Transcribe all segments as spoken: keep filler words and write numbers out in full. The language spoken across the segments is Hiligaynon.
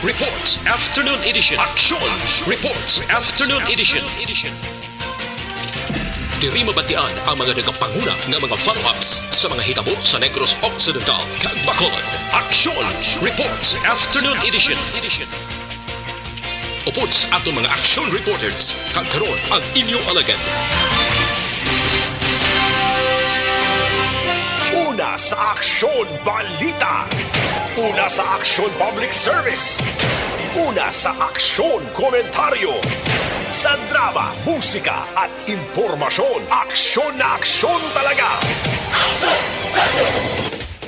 Reports Afternoon Edition. Aksyon Reports Afternoon Edition. Diri mabatian ang mga nagapanguna nga mga follow-ups sa mga hitabo sa Negros Occidental kag Bacolod. Aksyon Reports Afternoon Edition. Upod sa aton mga aksyon reporters, kag karon ang inyo alagad. Una sa aksyon, balita. Una sa aksyon, public service. Una sa aksyon, komentaryo. Sa drama, musika, at impormasyon, aksyon na aksyon talaga.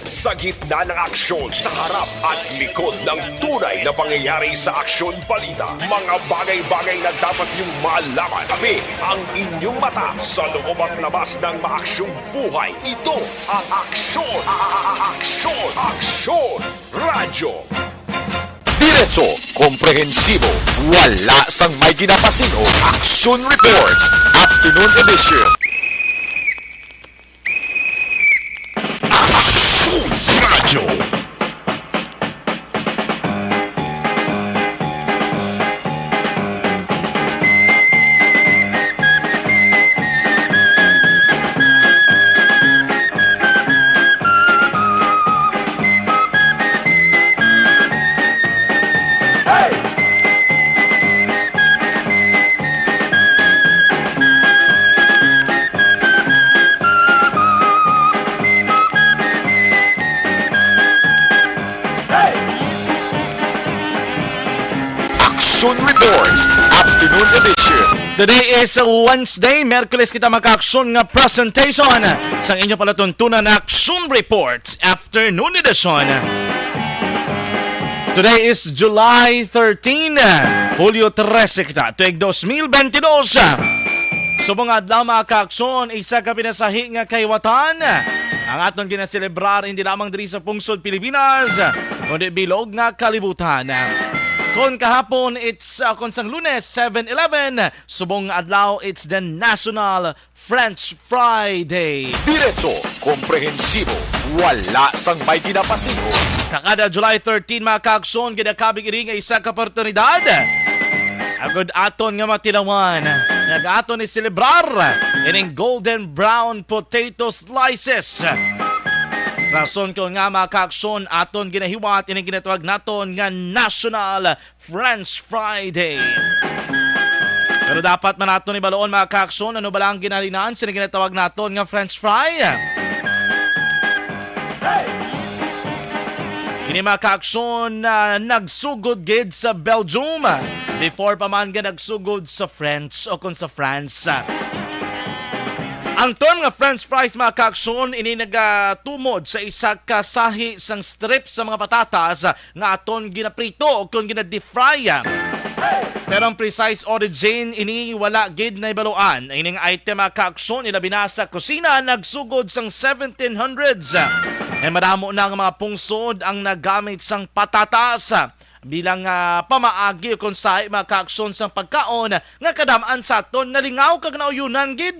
Sa gitna ng aksyon, sa harap at likod ng tunay na pangyayari sa aksyon balita, mga bagay-bagay na dapat niyong malaman. Kami ang inyong mata sa loob at labas ng maaksyong buhay. Ito ang Aksyon, a- a- a- Aksyon, Aksyon Radyo. Diretso, komprehensibo, wala sang may ginapasin-o. Aksyon Reports, Afternoon Edition. Aksyon Radyo. Aksyon Reports, Afternoon Edition. Today is Wednesday, Merkules kita, mga kaaksyon, nga presentation sang inyo palatuntunan na Aksyon Reports Afternoon Edition. Today is July thirteen, Hulyo trese kita, tuig dos mil bentidós. Subong nga adlaw, mga kaaksyon, isa ka pinasahi nga kahiwatan ang aton ginaselebrar, hindi lamang diri sa pungsod Pilipinas, kundi bilog nga kalibutan. Kon kahapon, it's, uh, kon sang Lunes, seven eleven, subong nga adlaw, it's the National French Fry Day. Diretso, komprehensibo, wala sang may ginapasin-o. Sa kada July thirteen, mga kaaksyon, ginakabig ini nga isa ka oportunidad agod aton nga matilawan nga aton iselebrar ining golden brown potato slices. Rason kon nga, mga kaaksyon, aton ginahiwat ining ginatawag naton nga National French Fry Day. Pero dapat man naton ibaloon, mga kaaksyon, ano bala ang ginhalinan sini ginatawag naton nga French fry? Ini, mga kaaksyon, ah, nagsugod gid sa Belgium before pa man nga nagsugod sa French o kon sa France. Ang term nga French fries, mga kaaksyon, ini nagatumod sa isa ka sahi sang strip sa mga patatas nga aton ginaprito o kon gina-deep fry. Pero ang precise origin ini wala gid nahibaluan. Ining item, mga kaaksyon, ilabi na sa kusina, nagsugod sang seventeen hundreds. Ay madamo na nga mga pungsod ang nagamit sang patatas bilang, ah, pamaagi o kon sahi, mga kaaksyon, sang pagkaon nga kadam-an sa aton nalingaw kag nauyunan gid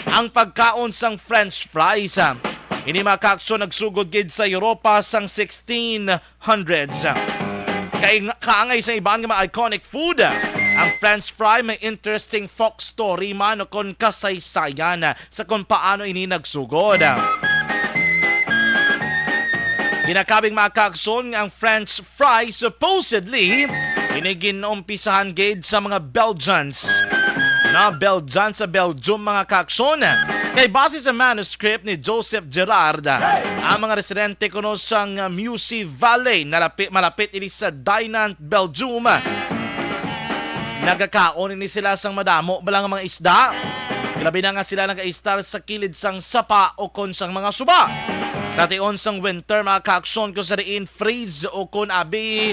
ang pagkaon sang French fries. Ini, mga kaaksyon, nagsugod gid sa Europa sang sixteen hundreds. Kay nga, kaangay sa iban nga mga iconic food, ang French fry may interesting folk story man o kon kasaysayan sa kon paano ini nagsugod. Ginakabig, mga kaaksyon, nga ang French fry supposedly ini ginumpisahan gid sa mga Belgians. Na Belgian sa Belgium, mga kaaksyon. Kay base sa manuscript ni Joseph Gerard, ang mga residente kuno sang Meuse Valley, nalapi-, malapit ini sa Dinant, Belgium, nagakaon ini sila sang madamo bala nga mga isda. Grabe na nga sila nagaistar sa kilid sang sapa o kon sang mga suba. Sa tion sang winter, mga kaaksyon, kung sa diin freeze o kon abi,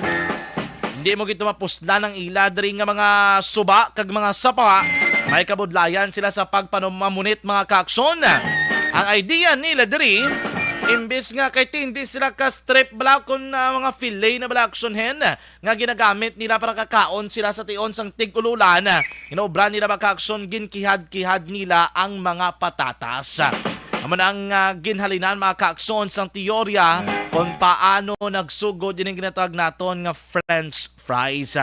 hindi mo gito mapuslan ang ila diri nga mga suba kag mga sapa. May kabudlayan sila sa pagpamamunit, mga kaaksyon. Ang idea nila diri, imbis nga kay tindi sila ka strip bala kon, ah, mga fillet na bala, aksyon hen, nga ginagamit nila para kakaon sila sa tion sang tig-ululan, ginaobra nila, mga kaaksyon, ginkihad-kihad nila ang mga patatas. Amo na ang, ah, ginhalinan, mga kaakson, sang teorya kung paano nagsugod ining ginatawag naton nga French fries.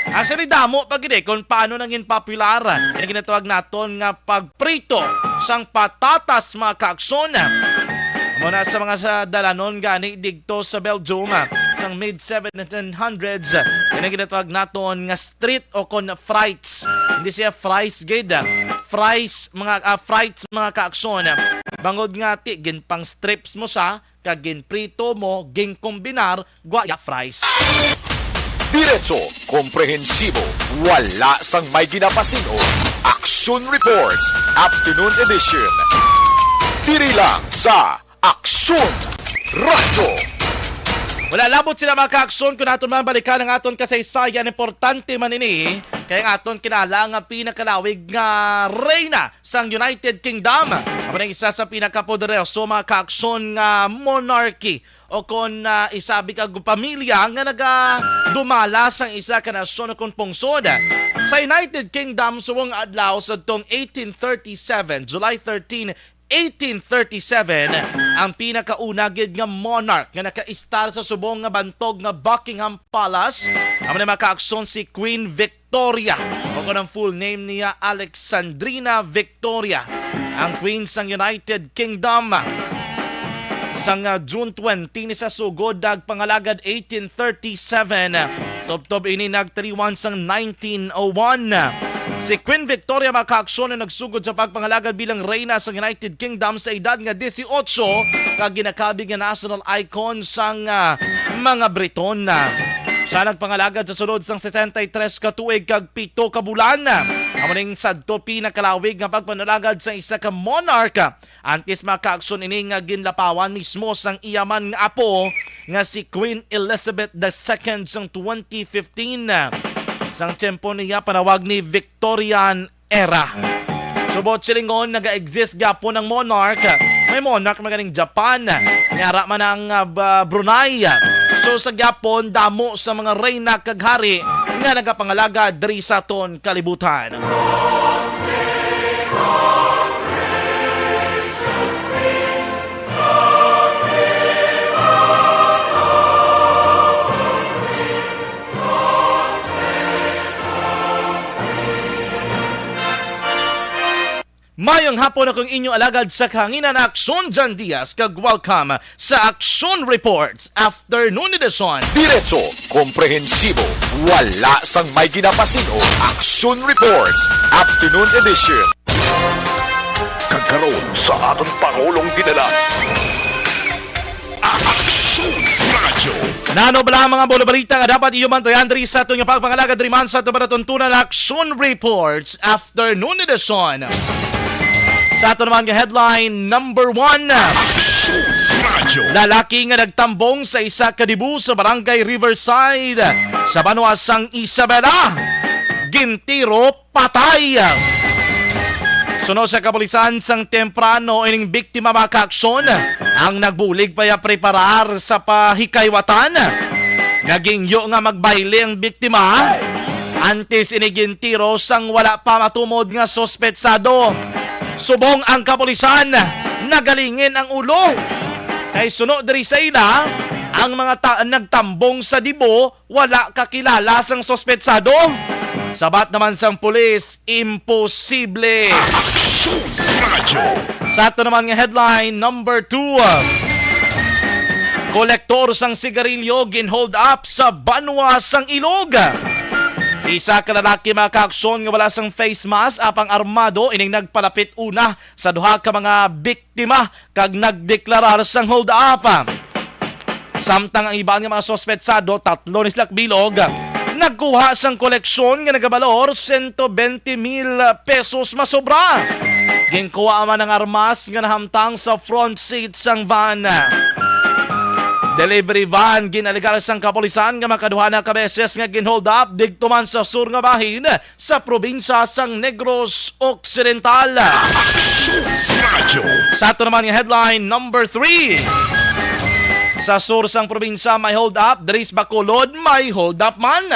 Actually, damo pa gid, eh, kung paano nangin popular ang ginatawag naton nga pagprito sang patatas, mga kaakson. Amo na sa mga sa dalanon gani digto sa Belgium, ah, sang mid seventeen hundreds, ang ginatawag naton nga street o kon frites. Hindi siya fries gid, ah, fries, mga, ah, frites, mga kaakson. Bangod nga ti ginpang strips mo sa kag ginprito mo, ginkombinar, gwa ya fries. Diretso, komprehensibo, wala sang may ginapasin-o. Aksyon Reports, Afternoon Edition. Diri lang sa Aksyon Radyo. Wala labot sila, mga kaakson, kung aton man balikan ang aton kasaysayan. Importante man ini kay ang aton kilala nga pinakalawig nga reyna sang United Kingdom. Amo na isa sa pinakapoderoso, mga kaakson, nga monarchy o kon, ah, isabi kag pamilya nga nagadumala sang isa ka nasyon o kon pungsod. Sa United Kingdom, subong adlaw sadtong eighteen thirty-seven, July thirteen, eighteen thirty-seven, ang pinakauna gid nga monarch nga nakaistar sa subong nga bantog nga Buckingham Palace, amo na, mga kaakson, si Queen Victoria, o kon ang full name niya, Alexandrina Victoria, ang Queen sang United Kingdom. Sang, ah, June twenty ni sa sugod, nagpangalagad eighteen thirty-seven. Tubtob ini nagtaliwan sang nineteen oh one. Si Queen Victoria, mga kaakson, ang nagsugod sa pagpangalagad bilang reyna sa United Kingdom sa edad nga dieciocho, kag ginakabig nga national icon sang, ah, mga Briton. Siya nagpangalagad sa sulod sang setenta y tres ka tuig kag pito ka bulan. Amo ning sadto pinakalawig nga pagpanalagad sa isa ka monarch. Antes, mga kaakson, ini nga ginlapawan mismo sang iya man nga apo nga si Queen Elizabeth the Second sang twenty fifteen. Sang tiyempo niya, panawag ni Victorian era. Subot silingon, naga-exist gyapon ang monarch. May monarch man ganing Japan, may ara man ang, ah, ba-, Brunei. So, sa gyapon, damo sa mga reyna kag hari nga nagapangalagad diri sa aton kalibutan. Mayong hapon, akong inyo alagad sa kahanginan, Aksyon Jan Diaz, kag welcome sa Aksyon Reports Afternoon Edition. Diretso, komprehensibo, wala sang may ginapasin-o. Aksyon Reports Afternoon Edition. Kag karon sa aton pangulong dinala, Aksyon Radyo. Nano bala ang mga bulabalita nga dapat iyo mantayan diri sa aton nga pagpangalagad diri man sa aton panatuntunan Aksyon Reports Afternoon Edition. Sa aton naman nga headline number one, Aksyon Radyo. Lalaki nga nagtambong sa isa ka dibu sa barangay Riverside sa banwa sang Isabela, gintiro patay. Suno sa kapulisan, sang temprano ining biktima, mga kaaksyon, ang nagbulig pa ya preparar sa pahikaywatan. Nagingyo nga magbayle ang biktima antes ini gintiro sang wala pa matumod nga suspetsado. Subong ang kapulisan, nagalingin ang ulo. Kay suno diri sa ila, ang mga ta- nagtambong sa dibo wala kakilala sang suspetsado. Sabat naman sang pulis, imposible. Aksyon Radyo. Sa ato naman nga headline number two, kolektor sang sigarilyo gin-hold up sa banwa sang Ilog. Isa ka lalaki, mga kaaksyon, nga wala sang face mask apang armado ining nagpalapit una sa duha ka mga biktima kag nagdeklarar sang hold up. Samtang ang iban nga mga suspetsado, tatlo ni sila bilog, nagkuha sang koleksyon nga nagabalor sento bente mil pesos masobra. Ginkuha man ang armas nga nahamtang sa front seat sang van. Delivery van, gin-alegar sang kapulisan nga makaduha na ka beses nga gin-hold up digto man sa sur nga bahin sa probinsya sang Negros Occidental. Aksyon Radyo. Sa ato naman nga headline number three. Sa sur sang probinsya may hold up, diri sa Bacolod may hold up man.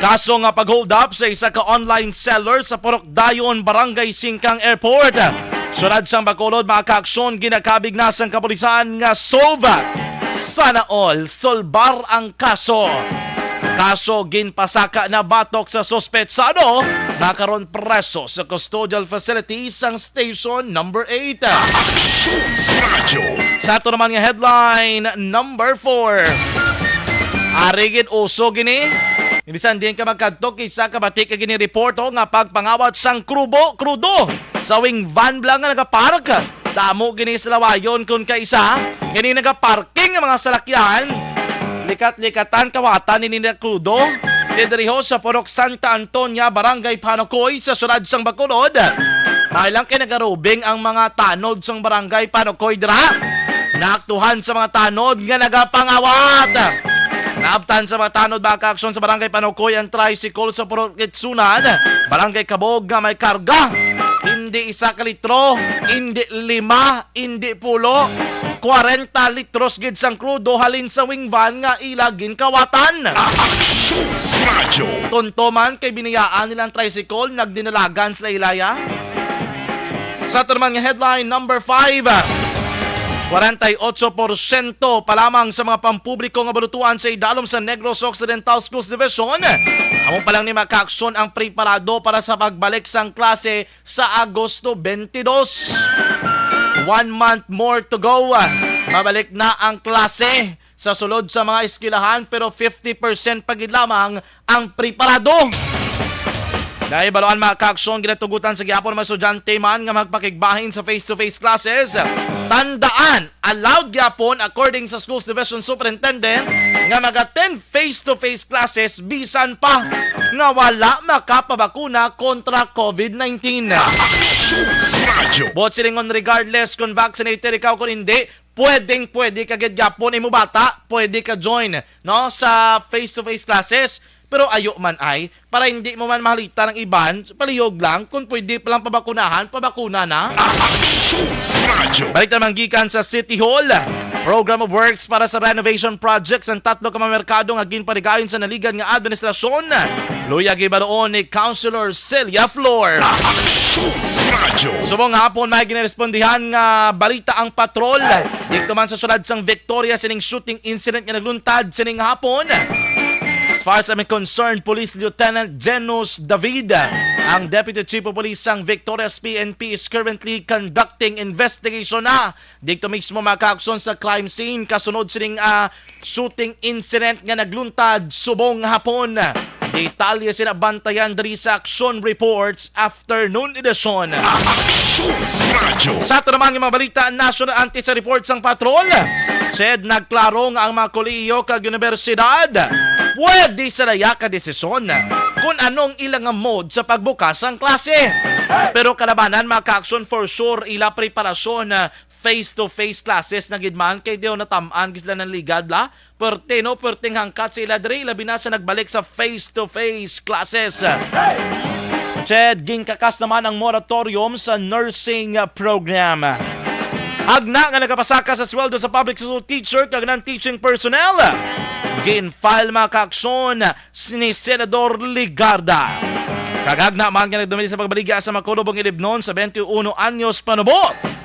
Kaso nga pag-hold up sa isa ka online seller sa Purok Dayon, Barangay Singkang Airport. Syudad sang Bacolod, mga kaaksyon, ginakabig na sang kapulisan nga solve. Sana all, solbar ang kaso. Kaso ginpasaka na batok sa suspetsado nga karon preso sa custodial facility sang Station Number eight. Aksyon Radyo. Sa ato naman nga headline number four. Ari gid uso gini. Bisan diin ka magkadto, kisa kabati ka gini reporto nga pagpangawat sang krubo, krudo sa wing van bala nga nagapark. Damo gini sa lawayon kon kaisa gini nagaparking nga mga salakyan. Likat-likatan kawatan ini na krudo. Didiriho sa Purok Santa Antonia, Barangay Panocoy, sa siyudad sang Bacolod. May lang kay nagarubing ang mga tanod sang Barangay Panocoy dira. Naaktuhan sa mga tanod nga nagapangawat. Naabtan sa mga tanod, mga kaaksyon, sa Barangay Panocoy ang tricycle sa Purok Kitsunan, Barangay Kabog, nga may karga hindi isa ka litro, hindi lima, hindi pulo, kwarenta litros gid sang krudo halin sa wing van nga ila ginkawatan. Aksyon Radyo. Tunto man kay biniyaan nilang tricycle, nagdinalagan sila ilaya. Sa ato naman nga headline number five, kwarenta y ocho porsyento pa lamang sa mga pampubliko nga balutuan sa idalom sa Negros Occidental Schools Division amo pa lang ni makaaksyon ang preparado para sa pagbalik sang klase sa Agosto twenty-two. One month more to go. Mabalik na ang klase sa sulod sa mga eskwelahan, pero fifty percent pa gid lamang ang preparado. Nahibaluan, mga kaaksyon, ginatugutan sa gihapon mga estudyante man nga magpakigbahin sa face-to-face classes. Tandaan, allowed gyapon, according sa Schools Division Superintendent, nga mag-attend face-to-face classes bisan pa nga wala makapabakuna kontra COVID nineteen. Aksyon Radyo. Buot silingon, regardless kung vaccinated ikaw kung hindi, pwedeng pwede ka gid gyapon imo bata, pwede ka join, no, sa face-to-face classes. Pero ayo man ay, para hindi mo man mahalita ng iban, palihog lang, kung pwede pa lang pabakunahan, pabakuna na. Aksyon Radyo. Balik naman gikan sa City Hall. Program of works para sa renovation projects ang tatlo ka mga merkado nga ginparigayon sa naligan nga administrasyon. Luya gibaroon ni Councilor Celia Flor. Aksyon Radyo. Subong hapon may ginarespondihan nga balita ang patrol dito man sa siyudad sang Victoria sining shooting incident nga nagluntad sining hapon. As far as I'm concerned, Police Lieutenant Genus David, ang Deputy Chief of Police sang Victoria S P N P, is currently conducting investigation na dito mismo, mga kaaksyon, sa crime scene kasunod sining, ah, shooting incident nga nagluntad subong hapon. Detalye sina bantayan diri sa Aksyon Reports Afternoon Edition. Aksyon Radyo. Sa ato naman nga mga balita, national anti sa report sang patrol, said nagklaro nga ang mga kolehiyo kag universidad pwede sa laya ka desisyon kung anong ila nga mode sa pagbukas sang klase. Pero kalabanan, mga kaaksyon, for sure ila preparasyon, ah, face-to-face classes na gid man, kay diho natam-an gid sila ng ligad la. Perte, no? Perting hangkat sa ila diri, labi na sa nagbalik sa face-to-face classes. Ched, ginkakas naman ang moratorium sa nursing program. Hagna nga nagapasaka sa sweldo sa public school teacher kag non-teaching personnel. Gin-file, mga kaaksyon, ni Senador Legarda. Kag hagna man nga nagdumili sa pagbaligya sa makulubong ilibnon sa twenty-one anyos panubo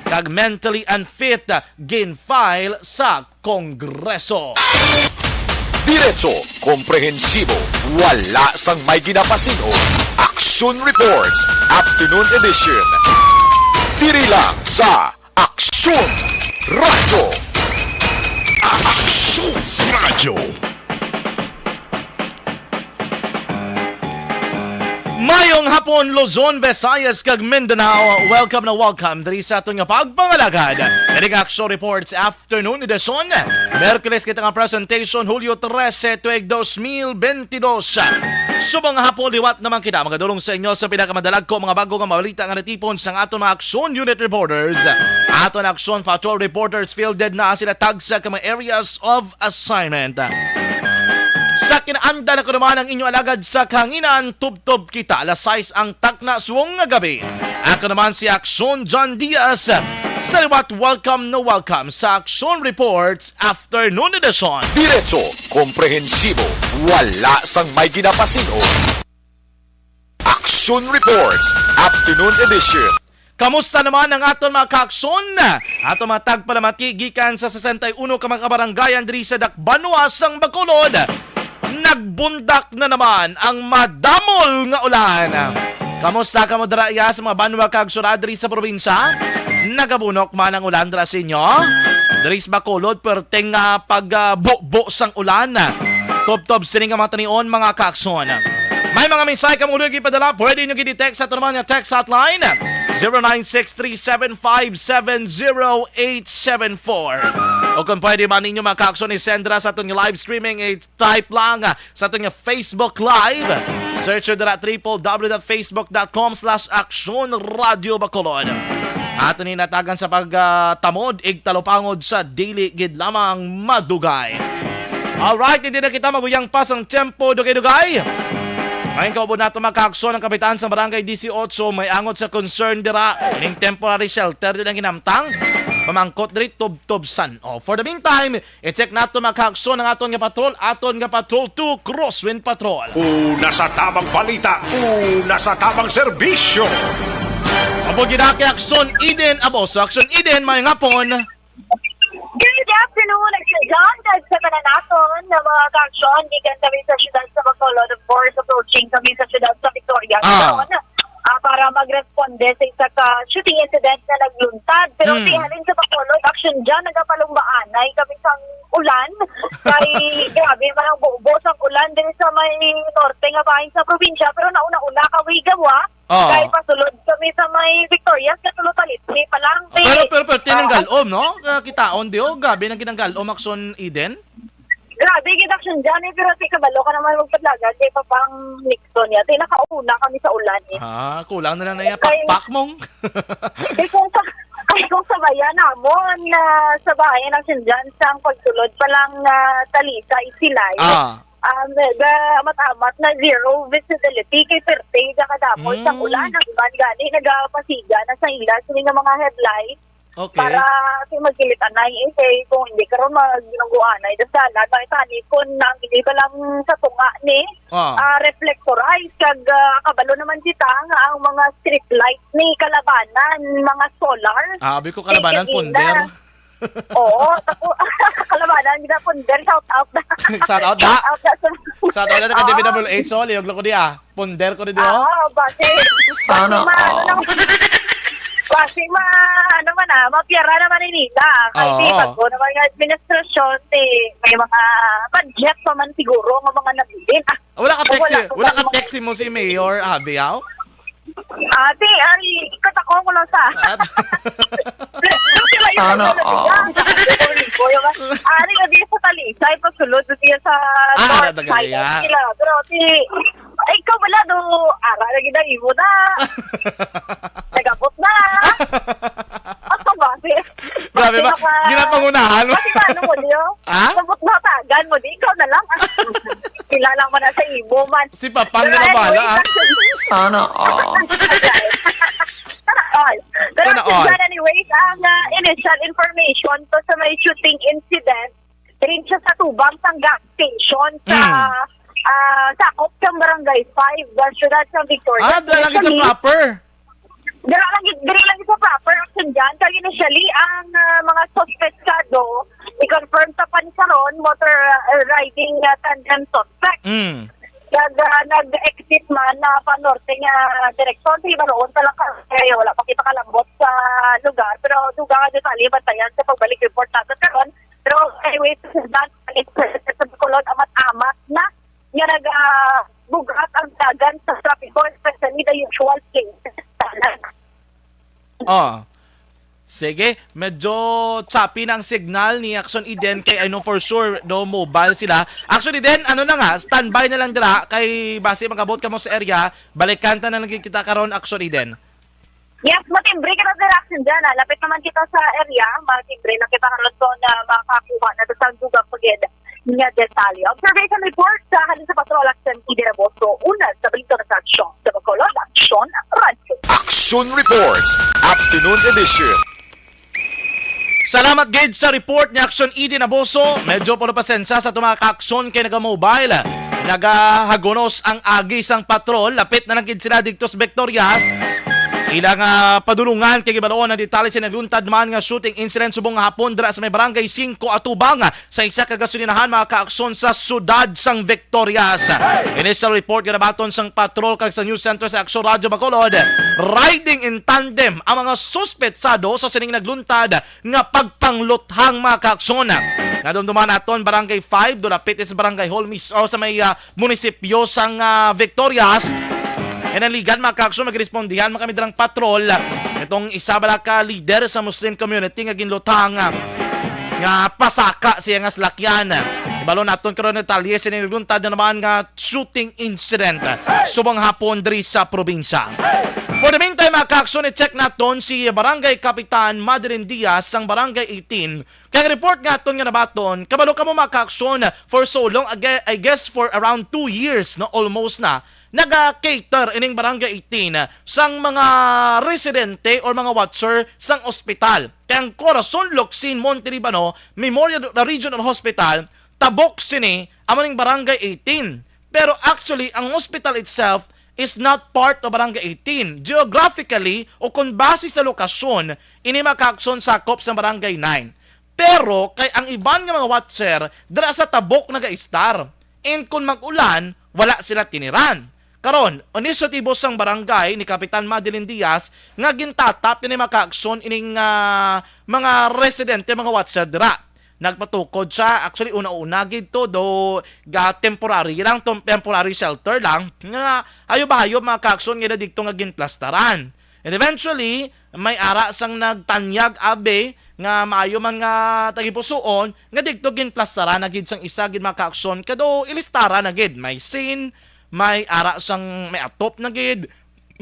kag mentally unfit, gin-file sa Kongreso. Diretso, komprehensibo, wala sang may ginapasin-o. Aksyon Reports, Afternoon Edition. Diri lang sa Aksyon Radyo. Aksyon Radyo. Mayong hapon, Luzon, Visayas, kag Mindanao. Welcome na welcome diri sa aton nga pagpangalagad. Ini nga Aksyon Reports Afternoon Edition. Merkules kita nga presentation, Hulyo trese, tuig dos mil bentidós. Subong nga hapon, liwat naman kita magadulong sa inyo sa pinakamadalagko mga bago nga mga balita nga natipon sang aton mga Aksyon Unit Reporters. Aton Aksyon Patrol Reporters fielded na sila tagsa ka mga areas of assignment. Sa kinaanda na ko naman ang inyo alagad sa kahanginan, tubtob kita, alas sais ang takna subong nga gabi. Ako naman si Aksyon John Diaz. Sa liwat, welcome na welcome sa Aksyon Reports Afternoon Edition. Diretso, komprehensibo, wala sang may ginapasin-o. Aksyon Reports, Afternoon Edition. Kamusta naman ang aton mga kaaksyon? Aton mga tagpalamati gikan sa sesenta y uno ka mga kabarangayan diri sa Dakbanwa sang Bacolod. Nagbundak na naman ang madamol nga ulan. Kamusta kamo dira iya sa mga banwa kag syudad diri sa probinsya? Nagabunok man ang ulan dira sa inyo? Diri sa Bacolod, perting ah, pagbubo sang ulan. Tubtob sini nga mga tanion, mga kaaksyon. May mga mensahe kamo nga ipadala, pwede nyo gid i-text sa aton naman nga text hotline, zero nine six three seven five seven zero eight seven four. O kung pwede man ninyo, mga kaaksyon, i-send ra sa aton nga live streaming, i-type lang ah, sa aton nga Facebook Live. Search nyo dira triple w dot facebook dot com slash aksyon radio bacolod. Aton ni natagan sa pagtamod, igtalupangod sa dili gid lamang madugay. Alright, hindi na kita maguyang pa sang tiyempo, dugay-dugay. Ngayon, kaubo nato, mga kaaksyon, ang kapitan sa Barangay Dieciocho may angot sa concern dira. Ining temporary shelter din ang ginamtang. Pamangkot diri, tubtob san-o. For the meantime, i-check nato, mga kaaksyon, ang aton nga patrol, aton nga Patrol two, Crosswind Patrol. Una sa tamang balita, una sa tamang serbisyo. Amo gid ang Aksyon Eden, abo sa Aksyon Eden, may ngapon. Good afternoon, Aksyon John, kag sa tanan naton nga mga kaaksyon, gikan kami sa siyudad sa Bacolod, of course, approaching kami sa siyudad sa Victoria. Ah. Ngayon, ah, para magresponde sa isa ka shooting incident nga nagluntad. Pero Hmm. di halin sa Bacolod, Aksyon John, nagapalumbaan na kami sang ulan. Kay grabe man ang bubo sang ulan diri sa may norte nga bahin sa probinsya. Pero nauna-una kami gawa. Oo. Kay pasulod kami sa may Victorias, katulo talitli pa lang. Pero, pero, pero, tinanggal-om, no? Ah, kitaon di, oh. Grabe nang ginanggal-om, Aksyon Eden. Grabe, gid Aksyon John, eh, pero ti kabalo ka naman magpadlagan, di pa pang Nixon niya. Ti nakauna kami sa ulan, eh. Ah, kulang na lang na iya Kay pakpak mong. Ay, kung sa, ay, kung sabayan namon, ah, sa bayan Aksyon John, sang pagsulod pa lang, ah, Talisay, Silay. Ah. Um, ga, amat-amat na zero visibility kay perte, ga kadamo sang Mm. ulan, ang iban gani nagapasiga na sa ila sini nga mga headlights. Okay. Para kay magkilit anay, eh, kay kung hindi karon mag ginungguanay, dasalan, may tani kun ang hindi ba lang sa tunga ni, Ah. ah, reflectorize, kag, ah, kabalo naman kita nga ang mga street light ni kalabanan, mga solar. Ah, abi ko kalabanan, Kay kanina, ponder. Oo, tapo, kalabanan, gina ponder, shout out na. Shout out na. Shout out na sa Shout out na ka Oo. D P W H, oh, liog lang ko di, ah. Ponder ko rin, di ba? Oo, base. Sana Base ma-, all. ano naman, base ma-, ano man, ah, mapiyara naman ni Nita. Kasi Oo. bago naman nga administrasyon, ti, may mga budget pa man siguro nga mga nabilin. Ah, Wala ka text wala si, pa wala man ka mga text si mo si Mayor Abiao? Ah, ti, ay, ikot ako, wala sa. At Pero sila yung Sana nagsasabi all. Ka, sa Boy, yung, ah, ano yung di sa Talisay, pagsulod sa siya sa Ah, North natagal Side, iya. Sila. Pero ti, ay, ikaw wala, do, ara, lagi na imo na. Nagabot na. Ako ba? Si, Grabe ba? Pinaka-, Ginapangunahan mo? Kasi paano mo, di, oh? Ha? Sabot na tagan mo, di, ikaw na lang. Sila lang man na sa imo man. Si Papang Pero na lang bahala, anyway, ah. Sana all. Sana all. Pero Sana all. Sir, anyways, ang, ah, initial information to sa may shooting incident, rin siya sa tubang sang gas station sa, Mm. ah, sakop sa Barangay five, sa siyudad sa Victoria. Ah, dala lagi sa Initially, proper. Dira lang gid, diri lang sa proper Action John. Kag initially, ang, ah, mga suspect sa do, i-confirm sa pansaron, motor, ah, riding, ah, tandem suspect. Mm. Nag, ah, nag-exit man na pa norte nga direksyon, sa iba roon pa lang ka-, kaya wala pa kita kalambot sa lugar. Pero dugang nga detalye, bantayan sa pagbalik report natin karon. Pero anyway, sa John, sa Bacolod, amat-amat na nga nag, ah, bugat ang dagan sa trapiko, especially the usual places. Oh. Sige, medyo choppy na ang signal ni Action Eden kay I know for sure do mobile sila. Action Eden, ano na nga, standby na lang dira kay basi magabot ka mo sa area, balikan ta na lang kita karon, Action Eden. Yes, matimbre kita sa Action John, ah. Lapit naman kita sa area, matimbre na kita karon so na makakuha na sa dugang pagid nga detalye. Observation report sa halin sa Patrol Action Eden Aboso, una sa Balita sa Aksyon sa Bacolod, Aksyon Radyo. Action Reports, Afternoon Edition. Salamat gid sa report ni Action Eden Aboso. Medyo puro pasensya sa atong mga kaaksyon kay naga-mobile. Nagahagunos ang agi sang patrol. Lapit na lang gid sila dito sa Victorias. Ilang ah, padulungan kay gibaloon ang detalye sa nagluntad man nga shooting incident subong nga hapon dira sa may barangay Cinco Atubang sa isa ka gasolinahan, mga kaakson, sa siyudad sang Victorias. Initial report nga nabaton sang patrol kag sa news center sa Aksyon Radyo Bacolod, riding in tandem ang mga suspetsado sa sining nagluntad nga pagpangluthang, mga kaakson. Nadumduman naton Barangay five, dulapit sa Barangay Hall mismo sa may ah, munisipyo sang ah, Victorias. Nanligan, mga kaakson, magrespondihan man kami dalang patrol. Itong isa bala ka leader sa Muslim community nga ginluthang ah, nga pasaka siya nga salakyan. Ibalo naton karon ang detalye sa nagluntad na naman nga shooting incident subong hapon diri sa probinsya. For the meantime, mga kaakson, i-check naton si Barangay Kapitan Madeline Diaz sang Barangay eighteen. Kay ang report nga aton nga nabaton, kabalo kamo, mga kaakson, for so long, I gue- I guess for around two years, no, almost na, naga-cater ining Barangay eighteen sang mga residente or mga watcher sang ospital. Kay ang Corazon Locsin Monte Libano Memorial Regional Hospital, tabok sini amo ning Barangay eighteen. Pero actually, ang hospital itself is not part of Barangay eighteen. Geographically, o kung base sa lokasyon, ini, mga kaakson, sakop sa Barangay nine. Pero kay ang iban nga mga watcher dira sa tabok nagaistar. And kung mag-ulan, wala sila tiniran. Karon, inisitibo sang barangay ni Kapitan Madeline Diaz nga gintatap ni, mga kaakson, ining ah, mga residente, mga watcher dira. Nagpatukod siya, actually, una-una gid to, do ga temporary lang, tom- temporary shelter lang, nga hayo ba hayo, mga kaakson, nga digto nga ginplastaran. And eventually, may ara sang nagtanyag, abi, nga maayo man nga tagipusoon, nga digto ginplastaran na gid sang isa gid, mga kaakson, kado ilistara na gid. May sin, may ara sang may atop na gid,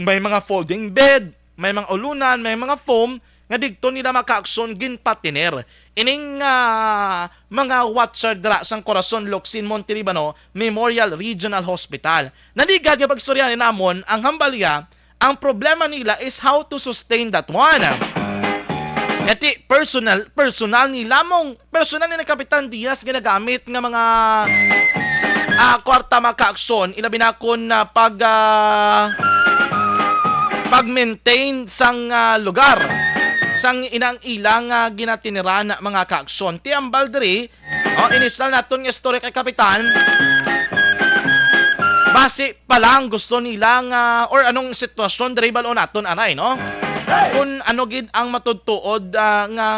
may mga folding bed, may mga ulunan, may mga foam, nga digto nila, mga kaakson, ginpatiner ining ah, mga watcher dira sang Corazon Locsin Monte Libano Memorial Regional Hospital. Naligan nga pag-istorya ni namon ang hambalya, ang problema nila is how to sustain that one. Kati personal, personal nila mong, personal ni Kapitan Diaz ginagamit nga mga ah, kwarta, mga kaakson, ilabi na kon ah, pag ah, pag-maintain sang ah, lugar sang inang ilang ah, ginatiniran, mga kaakson. Ti ambal diri, oh, inisal naton nga istorya kay Kapitan. Basi pa lang gusto nila nga, or anong sitwasyon diri, bal-on naton anay, no? Kung ano gid ang matudtuod ah, nga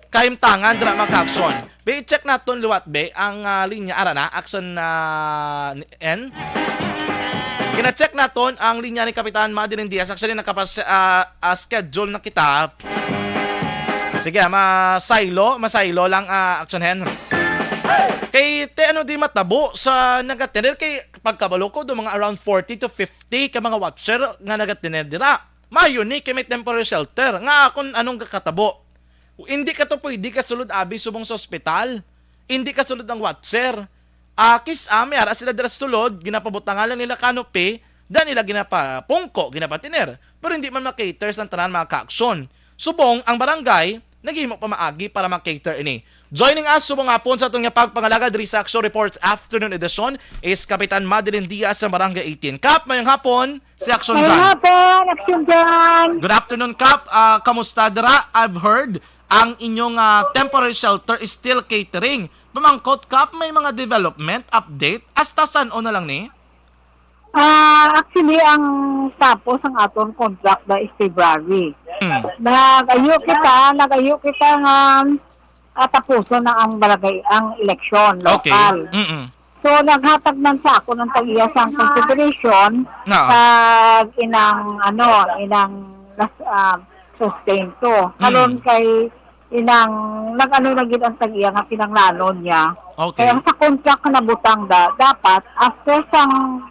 kahimtangan dira, mga kaakson. Be, check naton liwat, be, ang ah, linya ara na, action na N. Gina-check naton ang linya ni Kapitan Madeline Diaz. Actually, nakapas ah, ah, schedule na kita. Sige, ah, masaylo, masaylo lang, ah, action hen. Kay te, ano di matabo sa nagatiner? Kay pagkabalo ko, do mga around forty to fifty ka mga watcher nga nagatiner dira. Mayo ni kay may temporary shelter. Nga akon anong katabo? Hindi ka to pwede kasulod abi subong sa ospital. Hindi kasulod ang watcher. Ah, kis-a, may ara sila dira sa sulod, ginapabutangan lang nila canopy, da nila ginapapungko, ginapatiner. Pero hindi man makater sa tanan, mga kaaksyon. Subong ang barangay naghimo pamaagi para makater ini. Joining us subong hapon sa aton nga pagpangalaga diri sa Aksyon Reports Afternoon Edition is Kapitan Madeline Diaz sa Barangay eighteen. Kap, mayong hapon, si Aksyon Mayong John. hapon, Action John. Good afternoon, Kap. Ah, kamusta dira? I've heard ang inyong ah, temporary shelter is still catering. Pamangkot, Kap, may mga development update? Hasta san-o na lang ni? Ah, actually, ang tapos ang aton contract na is February. Mm. Nag-ayo kita, nag-ayo kita nga ah, tapuson na ang barangay, ang eleksyon, Okay. lokal. Mm-mm. So, naghatag man sa ako ng tag-iya sang consideration Oo. sa inang, ano, inang nas- ah, sustento. Karon Mm. kay inang nag-ano na gid ang tag-iya nga pinanglanon niya. Okay. Kaya sa contract na butang da, dapat after sang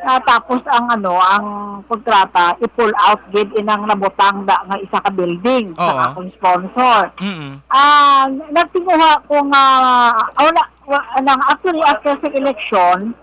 ah, tapos ang, ano, ang kontrata, i-pull out gid inang nabutang da nga isa ka building Oo. sa akong sponsor. Mm. Ah, nagtinguha ko nga, oh, na, wa, nang actually after sa election,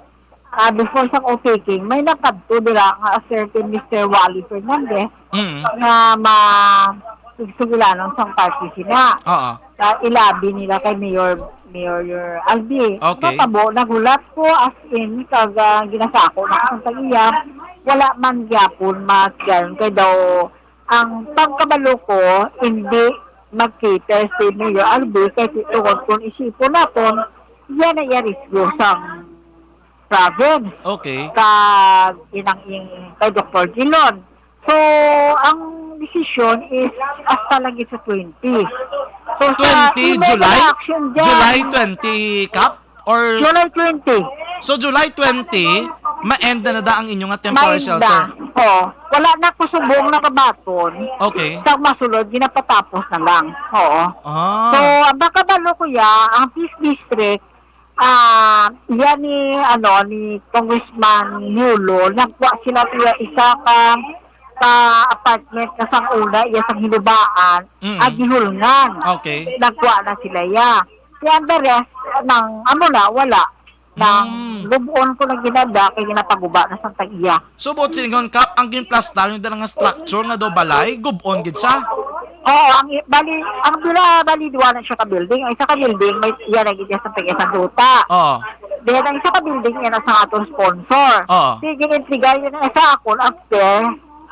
ah, before sa oath-taking, may nakadto dira nga a certain Mister Wally Fernandez Mm. nga ma-, sugsugilanon sang party sina. Oo. Sa ilabi nila kay Mayor, Mayor Albi. Okay. Natabo, naghulat ko as in, kag ah, ginasako na ang tag-iya. Wala man gyapon mas kay daw Ang pagkabalo ko, hindi mag-cater si Mayor Albi kay tungod kung isipon naton, yan ay risgo sang province. Okay. Kag inang ing kay Doktor Gilon. So, ang desisyon is hasta lagi sa twenty. So, sa Twenty, email July? na action dyan, July twenty, Kap? Or July twenty. So, July twenty, ma-end na na da ang inyo nga temporary Maenda. shelter? Oh, wala na ko subong nakabaton. Okay. Sa masulod, ginapatapos na lang. Oo. Ah. So, ang makabalo ko ya, ang Peace District, ah, yan ni, ano, ni Congressman Yulo, nagkuha sila iya isa ka, ka apartment na sang una, iya sang hinubaan, Mm. agihulngan. Okay. Nagkuha na sila iya. Kaya ang the rest, nang, amo na, wala. Nang Mm. gubon ko na ginada, kay ginapaguba na sang tag-iya. So, buot silingon, Kap, ang ginplastar yung dalang nga structure nga daw balay, gubon gid siya? Oo, ang i-, bali, ang dula, bali, duwa na siya ka building. Ang isa ka building, may, yan ang gid sa tag-iya sang duta. Oo. Then, ang isa ka building, yan ang sa atong sponsor. Oo. Sige, intriga yun ang sa akon, after,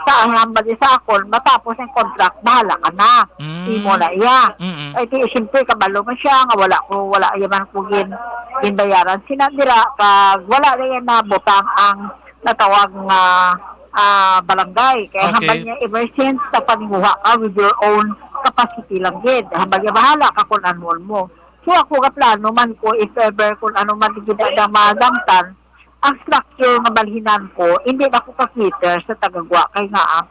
sa ang hambal niya sa akon, matapos ang contract, bahala ka na. Mm. Imo na iya. Mm-mm. Ay, di, siyempre, kabalo man siya, nga wala ko, wala yaman ko gin, ginbayaran. Sina dira, kag wala na yan na butang ang natawag nga, ah, barangay. Kaya Okay. hambal niya, ever since, napaninguha ka with your own capacity lang gid. Hambal niya, bahala ka kung ano mo. So, ako nga plano man ko, if ever, kung ano man gid ang madamtan, ang structure nga balhinan ko, hindi na ko ka-cater sa tagagwa. Kay nga, ah,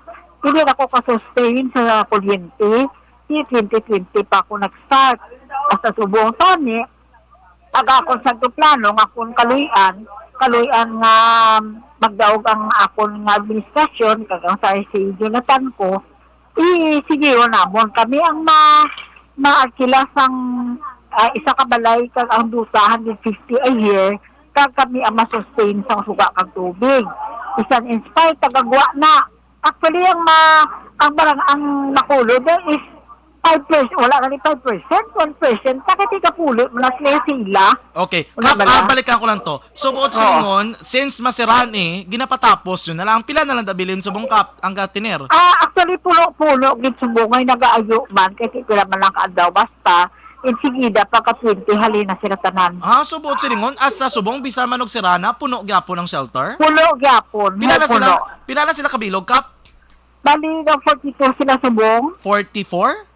hindi na ko ka-sustain sa kuryente. Si twenty twenty pa ako nag-start. Hasta subong tani, ang akon sa plano nga akon kaluy-an, kaluy-an nga magdaog ang akon nga administrasyon, kag ang sa si Jonathan ko, i-, sige, yun namon. Kami ang ma-, maagkila sang, ah, isa ka balay, kag ang duta, hundred fifty a year, kag kami ang masustain sang suga kag tubig. Bisan in spite, tagagwa na. Actually, ang ma-, ang barang, ang makulo there is five percent, wala na ni five percent, one percent. Bakit ikapuli mo na sila, sila? Okay. Wala Kap, ba ah, na? balikan ko lang to. So, buot Oo. silingon, since masirani, ginapatapos yun na lang. Pila na lang dabilin subong, Kap, ang gatiner? Ah, actually, puno-puno, gid subong ay nagaayo man, kay pila man lang kaadlaw, basta, insigida, pagka twenty, halin na sila tanan. Ah, so buot silingon, asa subong, bisan man og sirana, puno gyapon ang shelter? Puno gyapon, Pila mo na sila, puno. pila na sila kabilog, Kap? Bali, nag forty-two sila subong. Forty-four?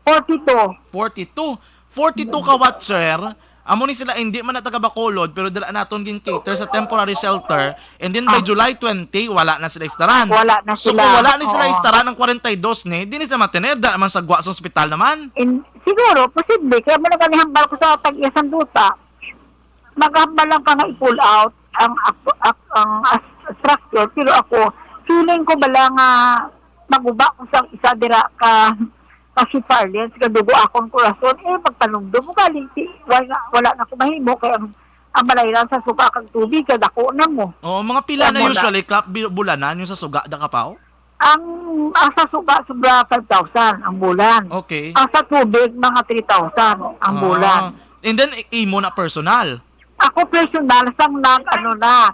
Forty-two. Forty-two. Forty-two ka watcher. Amo ni sila, hindi man na taga Bacolod, pero dala naton gin-cater sa temporary shelter. And then by Ah. July twenty, wala na sila istaran. Wala na So, sila. kung wala ni sila Oo. istaran ang kwarenta y dos ni, di ni sila matener, da naman sa gwa sa ospital naman. In, siguro, posible. Kaya mo na ganihambal ko sa tag-iya sang duta. Maghambal lang ka nga i-pull out ang ak-, ak-, ang as-, structure. Pero ako, feeling ko bala nga maguba ko sa isa dira ka, ka si Farlens, nga dugo akong kurason, eh, magpanumdum mo galing, si, wala, wala na ko mahimo, kay ang, ang balay lang sa suka kag tubig, kay dako na mo. Oo, mga pila Kaya na mo na. usually, Kap, bi-, bulanan yung sa suga, da Kapaw? Ang, ang sa suga, sobra five thousand ang bulan. Okay. Ang sa tubig, mga three thousand ang Ah. bulan. And then, i-, imo na personal? Ako personal, sang nag, ano na,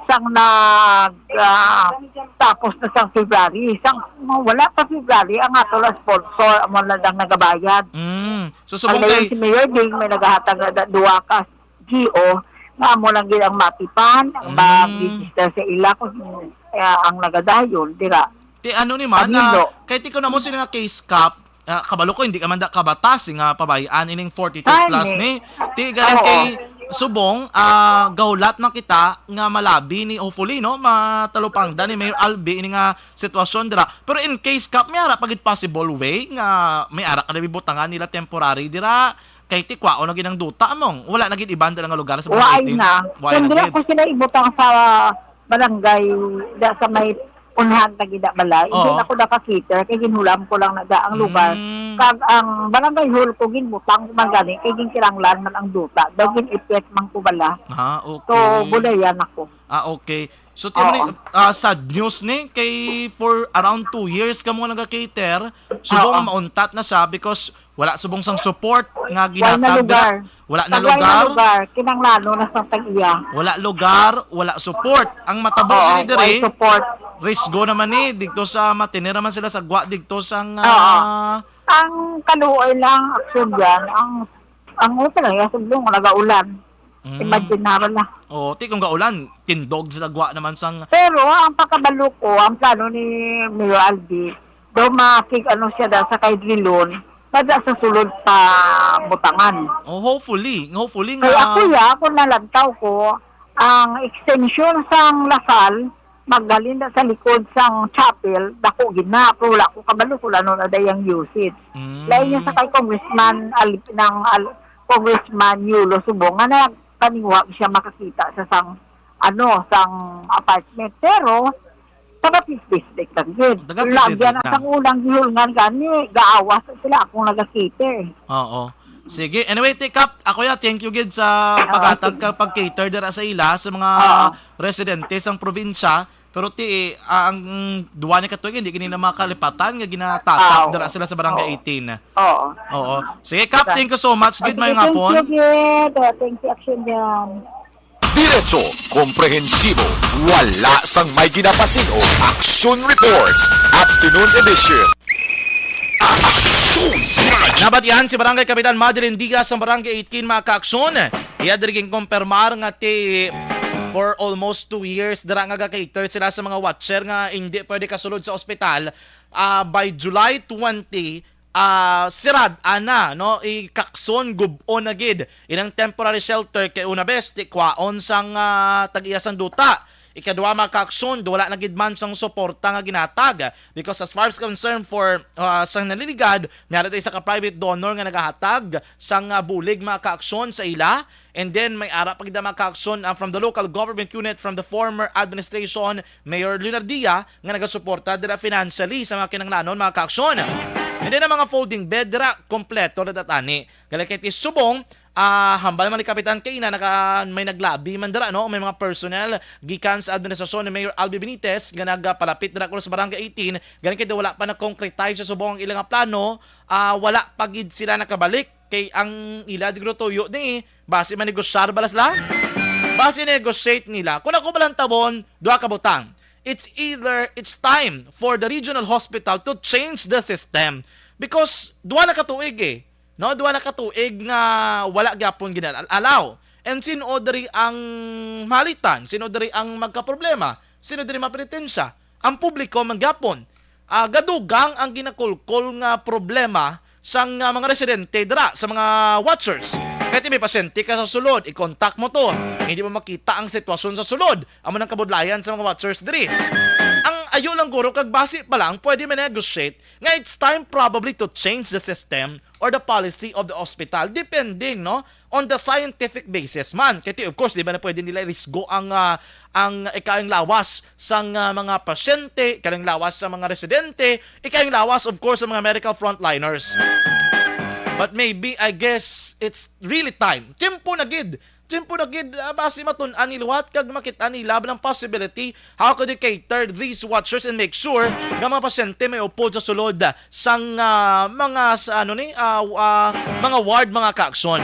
sang nag, ah, tapos na sang February. Sang, wala pa February, ang ato lang sponsor, amo na lang nagabayad. Mm. So, Ang subong ngayon kay si Mayor Ding, may naghatag na da-, duha ka G O, nga amo lang gid ang matipan, ang Mm. mag-register sa ila kung, ah, ang nagadayon, dira. Ti ano ni man, Camilo. ah, kay ti ko na mo sila nga case, Kap, ah, kabalo ko, hindi ka man da kabatas, nga pabayaan ining forty-two Ay, plus ni. ni. Ti galing Oo. kay subong, ah, gahulat man kita nga malabi ni, hopefully, no, matalupangda ni Mayor Albi ini nga sitwasyon dira. Pero in case, Kap, may ara pa gid possible way nga may ara ka na bibutangan nila temporary dira, kay ti kwaon na gid ang duta, among wala na gid iban dira nga lugar sa Wa barangay ay eighteen. na. Wa ay Kung na dira gid. ko sila ibutang sa barangay, da sa may unhan na gid na balay, hindi Oo. na ko naka-cater, kay ginhulam ko lang na da ang lugar. Mm. Kag ang barangay hall ko, ginbutang ko man gani, kay ginkinahanglan man ang duta. Daw gin-effect man ko bala. Ah, So, okay. bulayan ako. Ah, okay. So, ti mo ni, Oo. ah, sad news ni, kay for around two years kamo nga naga-cater, subong Oo. mauntat na siya because wala subong sang support nga Wala na ginhatag dira. lugar. Wala na lugar. Wala na lugar, kinanglano na sa tag-iya. Wala lugar, wala support. Ang matabo sini diri, support. Risgo naman ni, dito sa matinira man sila sa gwa, dito sa nga. Oo. Ang kaluoy lang, aksyon dyan, ang, ang usa lang, yung sublong, nagaulan. Mm. Imagine na lang. Oo, ti kung gaulan, tindog sila gwa naman sang. Pero ang pagkabalo ko, ang plano ni Mayor Albi, daw makig-ano siya daw sa kay Drilon, kada sa sulod pa butangan. Oh, hopefully. Hopefully nga. Kaya ako ya, ako nalagtaw ko, ang extension sang Lasal, magdalin na sa likod sang chapel, dako gid na, pero wala ko kabalo kung ano na dayang usage. Mm. Lain niya sa kay Congressman Al-, ng Al-, Congressman Yulo Subong, nga nagpaniwa siya makakita sa sang, ano, sang apartment. Pero, taga Peace District lang gid. Taga Peace District lang. Lagyan ang sang unang gihulngan gani, gaawas sila akong nagakita eh. Oo. Sige. Anyway, Tikap, ako ya, thank you gid sa paghatag ka pag-cater dira sa ila, sa mga residente sang probinsya. Pero ti, ah, ang duwa ni katuig, hindi gini na makalipatan nga ginatatap dira sila sa Barangay eighteen. Oo. Oo. Sige, Kap, thank you so much. Good, maayong hapon. Thank you, gid. Thank you, Action Jam. Diretso, komprehensibo, wala sang may ginapasin-o. Action Reports, Afternoon Edition. Action! Nabatian si Barangay Kapitan Madeline Diaz sa Barangay eighteen, mga kaaksyon. Iya diri ginkumpirmar nga ti for almost two years dira nga ga-cater sila sa mga watcher nga hindi pwede kasulod sa ospital. Ah, by July twenty, ah, sirad-an na, no? Ikakson, gub-on na gid inang temporary shelter kay una bes, ti kwaon sang, ah, tag-iya sang duta. Ikadua, mga kaaksyon, wala na gid man sang suporta nga ginatag. Because as far as concern for, ah, sang naliligad, may ara tayo sa ka-private donor nga nagahatag sang, ah, bulig, mga kaaksyon, sa ila. And then, may ara pa gid, mga kaaksyon, ah, from the local government unit, from the former administration, Mayor Leonardia, nga nagasuporta dira financially sa mga kinanglanon, mga kaaksyon. And then, ang mga folding bed dira, kompleto na datani. Gali kay ti subong, ah, hambal man ni Kapitan Kay na naka, may naglabi man dira, no? May mga personnel gikan sa administrasyon ni Mayor Albi Benitez nga nagapalapit dira kuno sa Barangay eighteen. Gani kay wala pa na-concretize sa subong ang ilang plano, ah, wala pa gid sila nakabalik kay ang ila di tuyo ni basi manegosyar bala sila. Basi negotiate nila. Kung ako balang tabon, duha ka butang. It's either it's time for the regional hospital to change the system because duha na ka tuig eh. No, duha na ka tuig nga wala gyapon ginal-, allow. And sino diri ang malitan? Sino diri ang magkaproblema? Sino diri mapinitensya? Ang publiko man gyapon. Ah, gadugang ang ginakulkol nga problema sang, ah, mga residente dira, sa mga watchers. Kay ti may pasyente ka sa sulod, i-contact mo to. Hindi mo makita ang sitwasyon sa sulod. Amo nang kabudlayan sa mga watchers diri. Ang ayo lang guro kag basi pa lang pwede ma-negotiate nga it's time probably to change the system or the policy of the hospital, depending, no, on the scientific basis man. Kay ti, of course, di ba na pwede nila irisgo ang, ah, ang ikayang lawas sang, ah, mga pasyente, ikayang lawas sa mga residente, ikayang lawas, of course, sa mga medical frontliners. But maybe, I guess, it's really time. Tiyempo na gid. Tiyempo na gid, ah, basi matun-an ni liwat kag makit-an ni lab ng possibility how could you cater these watchers and make sure nga mga pasyente may upod sa sulod sang, ah, mga sa, ano ni, ah, w-, ah, mga ward, mga kaaksyon.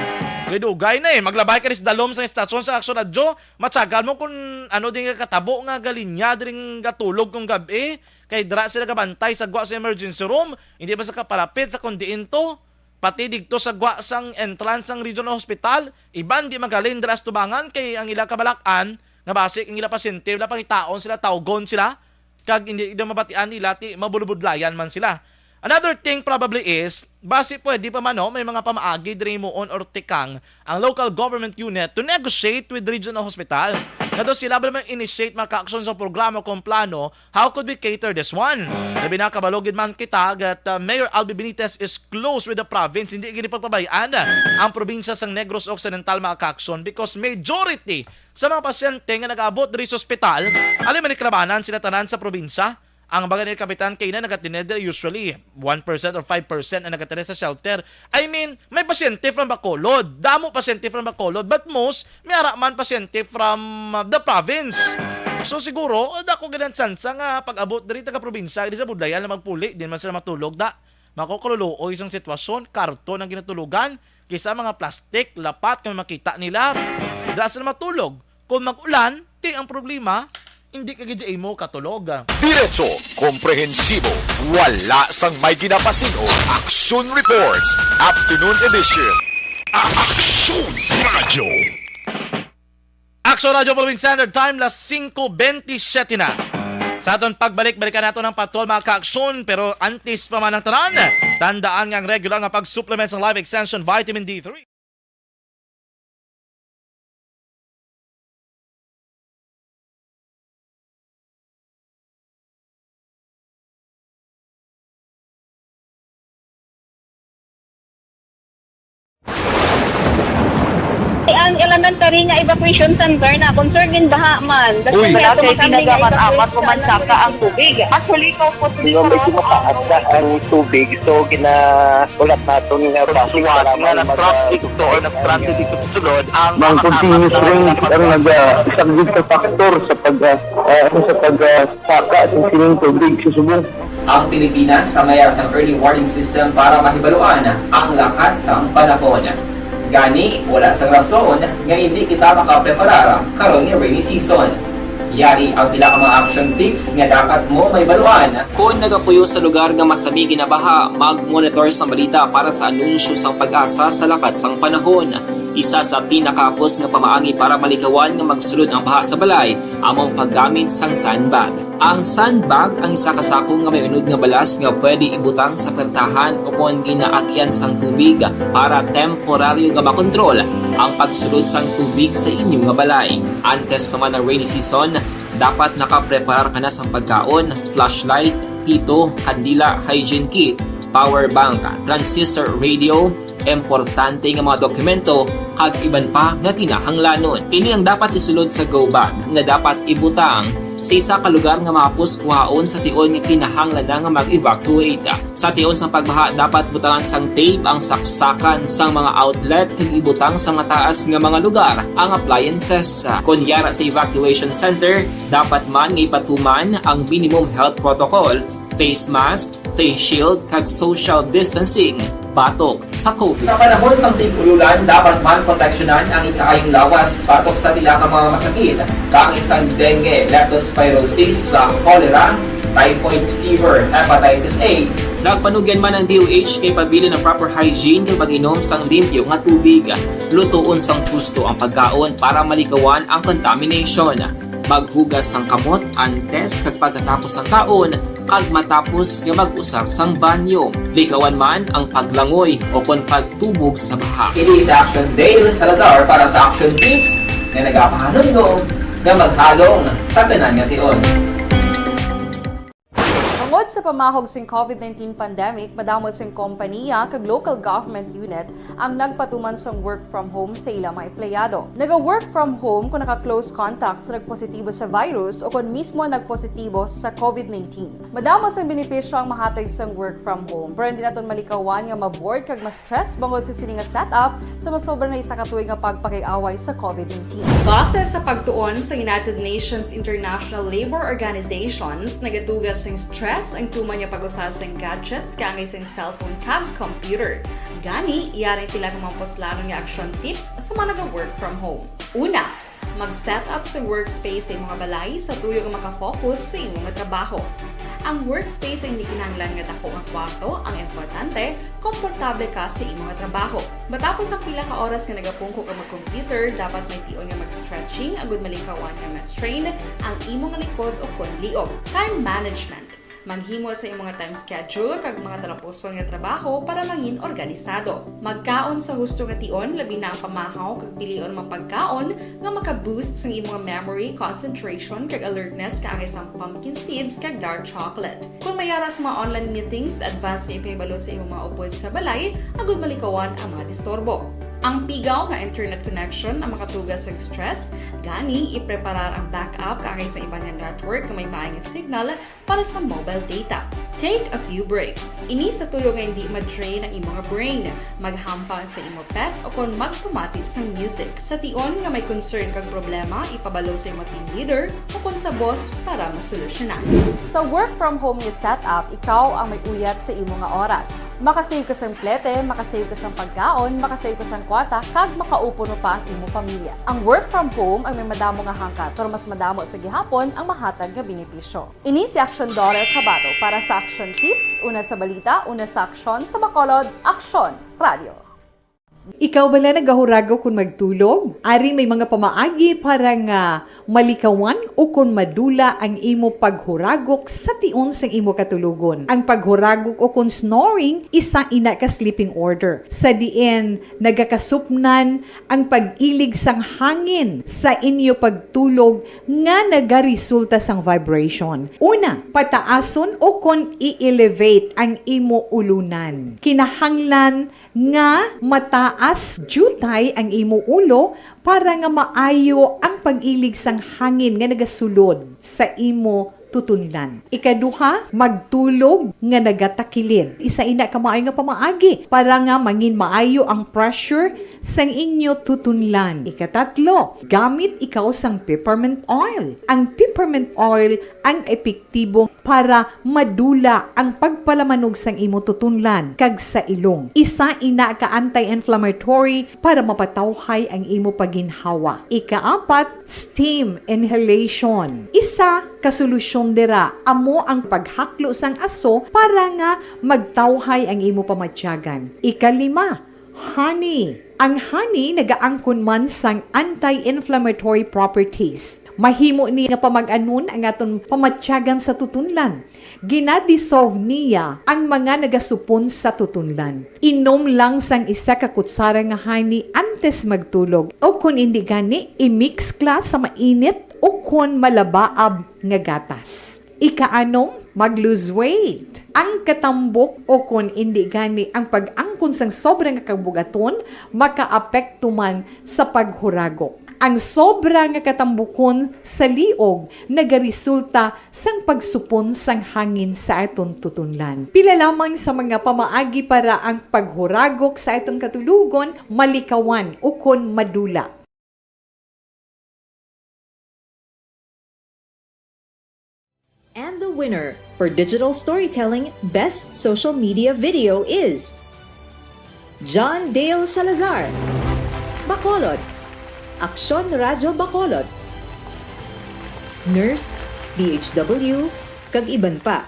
Dugay-dugay na eh. Maglabay ka ni sa dalom sa istasyon sa Aksyon Radyo, matyagan mo kung ano din nga katabo nga galinya diring gatulog kung gab-i. Kay dira sila gabantay sa gwa sa emergency room, hindi ba sa kapalapit sa kundi into. Pati didto sa gwa sang entrance sang regional hospital, iban di magaling dira sa tubangan kay ang ila kabalak-an nga basik ang ila pasyente wala pangitaon sila, tawgon sila, kag hindi daw mabatian nila ti mabulubudlayan man sila. Another thing probably is, basi pwede pa man, no, may mga pamaagi diri himuon or tikang ang local government unit to negotiate with regional hospital. Nga daw sila ba naman initiate mga kaaksyon sa programa kung plano, how could we cater this one? Labi na kabalo gid man kita that, uh, Mayor Albi Benitez is close with the province. Hindi gini pagpabayaan ang probinsya sang Negros Occidental, mga kaaksyon, because majority sa mga pasyente nga nag-abot diri sa ospital, alam man ni kalabanan sila tanan sa probinsya. Ang baga ni Kapitan Kay na nagatined usually one percent or five percent ang nagatined sa shelter. I mean, may pasyente from Bacolod. Damo pasyente from Bacolod, but most may ara man pasyente from, uh, the province. So siguro, uh, dako gid ang tsansa nga pag-abot diri taga probinsya, diri sa Budlayan na magpuli, din man sila matulog da. Mako kaluluoy sang sitwasyon, karton ang ginatulugan, kaysa mga plastic, lapat nga makita nila. Dira sila matulog. Kung mag-ulan, di ang problema, hindi ka gid imo katulog. Diretso, komprehensibo, wala sang may ginapasin-o. Action Reports, Afternoon Edition. Action Radio. Action Radio Philippine Standard Time, las singko bentisiete na. Sa aton pagbalik, balikan nato ng patol, mga ka-aksyon. Pero antes pa man ang tanan, tandaan nga ang regular nga pag-supplement sang Life Extension Vitamin D three. Ang elementary nga evacuation center na concern din baha man. Uy. Wala kay tinaga man amat ko man saka ang tubig. Actually, ko po. Di ba, medyo mataas na ang tubig, so gina-, ulat naton nga basi. Suwat nga na-traffic to or na-stranded dito sa sulod ang mga continuous rain ang nag-, ah, isa gid sa factor sa pag, ah, ah, ano, sa pag, ah, saka sa sining tubig sa subong. Ang Pilipinas sa mayara sang early warning system para mahibaluan ang lakat sang panahon. Gani, wala sang rason nga hindi kita makapreparar karon nga rainy season. Yari ang pila ka mga action tips nga dapat mo mahibaluan. Kon nagapuyo sa lugar nga masami ginabaha, mag-monitor sa balita para sa anunsyo sang PAGASA sa lakat sang panahon. Isa sa pinakahapos nga pamaagi para malikawan nga magsulod ang baha sa balay amo ang paggamit sang sandbag. Ang sandbag ang isa ka sako nga may unod nga balas nga pwede ibutang sa pertahan o kon ginaagyan sang tubig para temporaryo nga makontrol ang pagsulod sang tubig sa inyo nga balay. Antes pa man ang rainy season, dapat nakapreparar ka na sang pagkaon, flashlight, pito, kandila, hygiene kit, power bank, transistor radio, importante nga mga dokumento, kag iban pa nga kinahanglanon. Ini ang dapat isulod sa go bag nga dapat ibutang sa isa ka lugar nga mahapos kuhaon sa tion nga kinahanglan na nga mag-evacuate. Sa tion sang pagbaha, dapat butangan sang tape ang saksakan sang mga outlet kag ibutang sa mataas nga mga lugar ang appliances. Kon yara sa evacuation center, dapat man nga ipatuman ang minimum health protocol, face mask, face shield, kag social distancing batok sa COVID. Sa panahon sang tig-ululan, dapat man proteksyonan ang ikaayong lawas batok sa pila ka mga masakit, kaangay sang dengue, leptospirosis, sa cholera, typhoid fever, hepatitis A. Nagpanugyan man ang D O H nga ipabilin ang proper hygiene kag pag-inom sang limpyo nga tubig. Lutoon sang husto ang pagkaon para malikawan ang contamination. Maghugas sang kamot antes kag pagkatapos sang kaon, kag matapos nga mag-usar sang banyo. Likawan man ang paglangoy o kon pagtubog sa baha. Kini si Action Dale Salazar para sa Action Tips nga nagapahanumdom nga maghalong sa tanan nga tion. Tungod sa pamahog sing COVID nineteen pandemic, madamo sing kompaniya kag local government unit ang nagpatuman sang work from home sa ila mga empleyado. Naga-work from home kung naka-close contact sa nagpositibo sa virus o kon mismo nagpositibo sa COVID nineteen. Madamo sang benepisyo ang mahatag sang work from home, pero hindi naton malikawan nga ma-bored kag ma-stress bangod sa sini nga setup sa masobra na isa ka tuig nga pagpakig-away sa COVID nineteen. Base sa pagtuon sa United Nations International Labour Organizations, nagatuga sing stress ang tuman nga pag-usa sing gadgets kaangay sing cellphone kag computer. Gani, yari ang pila ka mga puslanon nga action tips sa mga naga-work from home. Una, mag-set up sa workspace sa imong balay sa tuyo nga makafocus sa imong trabaho. Ang workspace ang hindi kinahanglan nga dako nga kwarto, ang importante, komportable ka sa imong trabaho. Matapos ang pila ka oras nga nagapungko ka mag-computer, dapat may tion nga mag-stretching agud malikawan nga ma-strain ang imong likod o kon liog. Time management. Maghimo sa imong time schedule kag mga talapuson nga trabaho para mangin organisado. Magkaon sa husto nga tion, labi na ang pamahaw kag pilion mga pagkaon nga maka-boost sang imong memory, concentration, kag alertness kaangay sang pumpkin seeds kag dark chocolate. Kung may ara sa mga online meetings, advance nga ipahibalo sa imong mga upod sa balay agud malikawan ang mga disturbo. Ang pigaw nga internet connection ang makatuga sa stress, gani ipreparar ang backup kaangay sa iban nga network nga may maayong signal para sa mobile data. Take a few breaks. Ini sa tuyo nga hindi ma-drain ang imo nga brain, maghampang sa imo pet o kon magpamati sang music. Sa tion nga may concern kag problema, ipabalo sa imo team leader o kon sa boss para masolusyonan. Sa work from home nga setup, ikaw ang may uyat sa imo nga oras. Makasave ka sang plete, makasave ka sang pagkaon, makasave ka sang kwarta, kag makaupod mo pa ang imo pamilya. Ang work from home ang may madamo nga hangkat, pero mas madamo sa gihapon ang mahatag nga benepisyo. Ini si Action Daughter Kabato para sa Action Tips, una sa balita, una sa aksyon, sa Bacolod, Aksyon Radio. Ikaw bala nagahuragok kon magtulog? Ari may mga pamaagi para nga malikawan o kon madula ang imo paghuragok sa tion sang imo katulogon. Ang paghuragok o kon snoring, isa ina ka sleeping order, sa diin nagakasupnan ang pag-ilig sang hangin sa inyo pagtulog nga nagaresulta sang vibration. Una, pataason o kon i-elevate ang imo ulunan. Kinahanglan nga mataas diutay ang imo ulo para nga maayo ang pag-ilig sang hangin nga nagasulod sa imo tutunlan. Ikaduha, magtulog nga nagatakilid. Isa ina ka maayo nga pamaagi para nga mangin maayo ang pressure sang inyo tutunlan. Ikatatlo, gamit ikaw sang peppermint oil. Ang peppermint oil ang epektibo para madula ang pagpalamanog sang imo tutunlan kag sa ilong. Isa ina ka anti-inflammatory para mapatawhay ang imo paginhawa. Ikaapat, steam inhalation. Isa ka solusyon dira amo ang paghaklo sang aso para nga magtawhay ang imo pamatyagan. Ikalima, honey. Ang honey nagaangkon man sang anti-inflammatory properties. Mahimo ni nga pamag-anon ang aton pamatyagan sa tutunlan. Gina-dissolve niya ang mga nagasupon sa tutunlan. Inom lang sang isa ka kutsara nga honey antes magtulog, o kon indi gani, i-mix kla sa mainit o kon malabaab nga gatas. Ikaanom, mag-lose weight. Ang katambok o kon indi gani ang pag-angkon sang sobra nga kabugaton makaapekto man sa paghuragok. Ang sobra nga katambukon sa liog nagaresulta sang pagsupon sang hangin sa aton tutunlan. Pila lamang sa mga pamaagi para ang paghuragok sa aton katulogon malikawan ukon madula. And the winner for digital storytelling best social media video is John Dale Salazar, Bacolod, Aksyon Radyo Bacolod, Nurse, D H W, kag iban pa.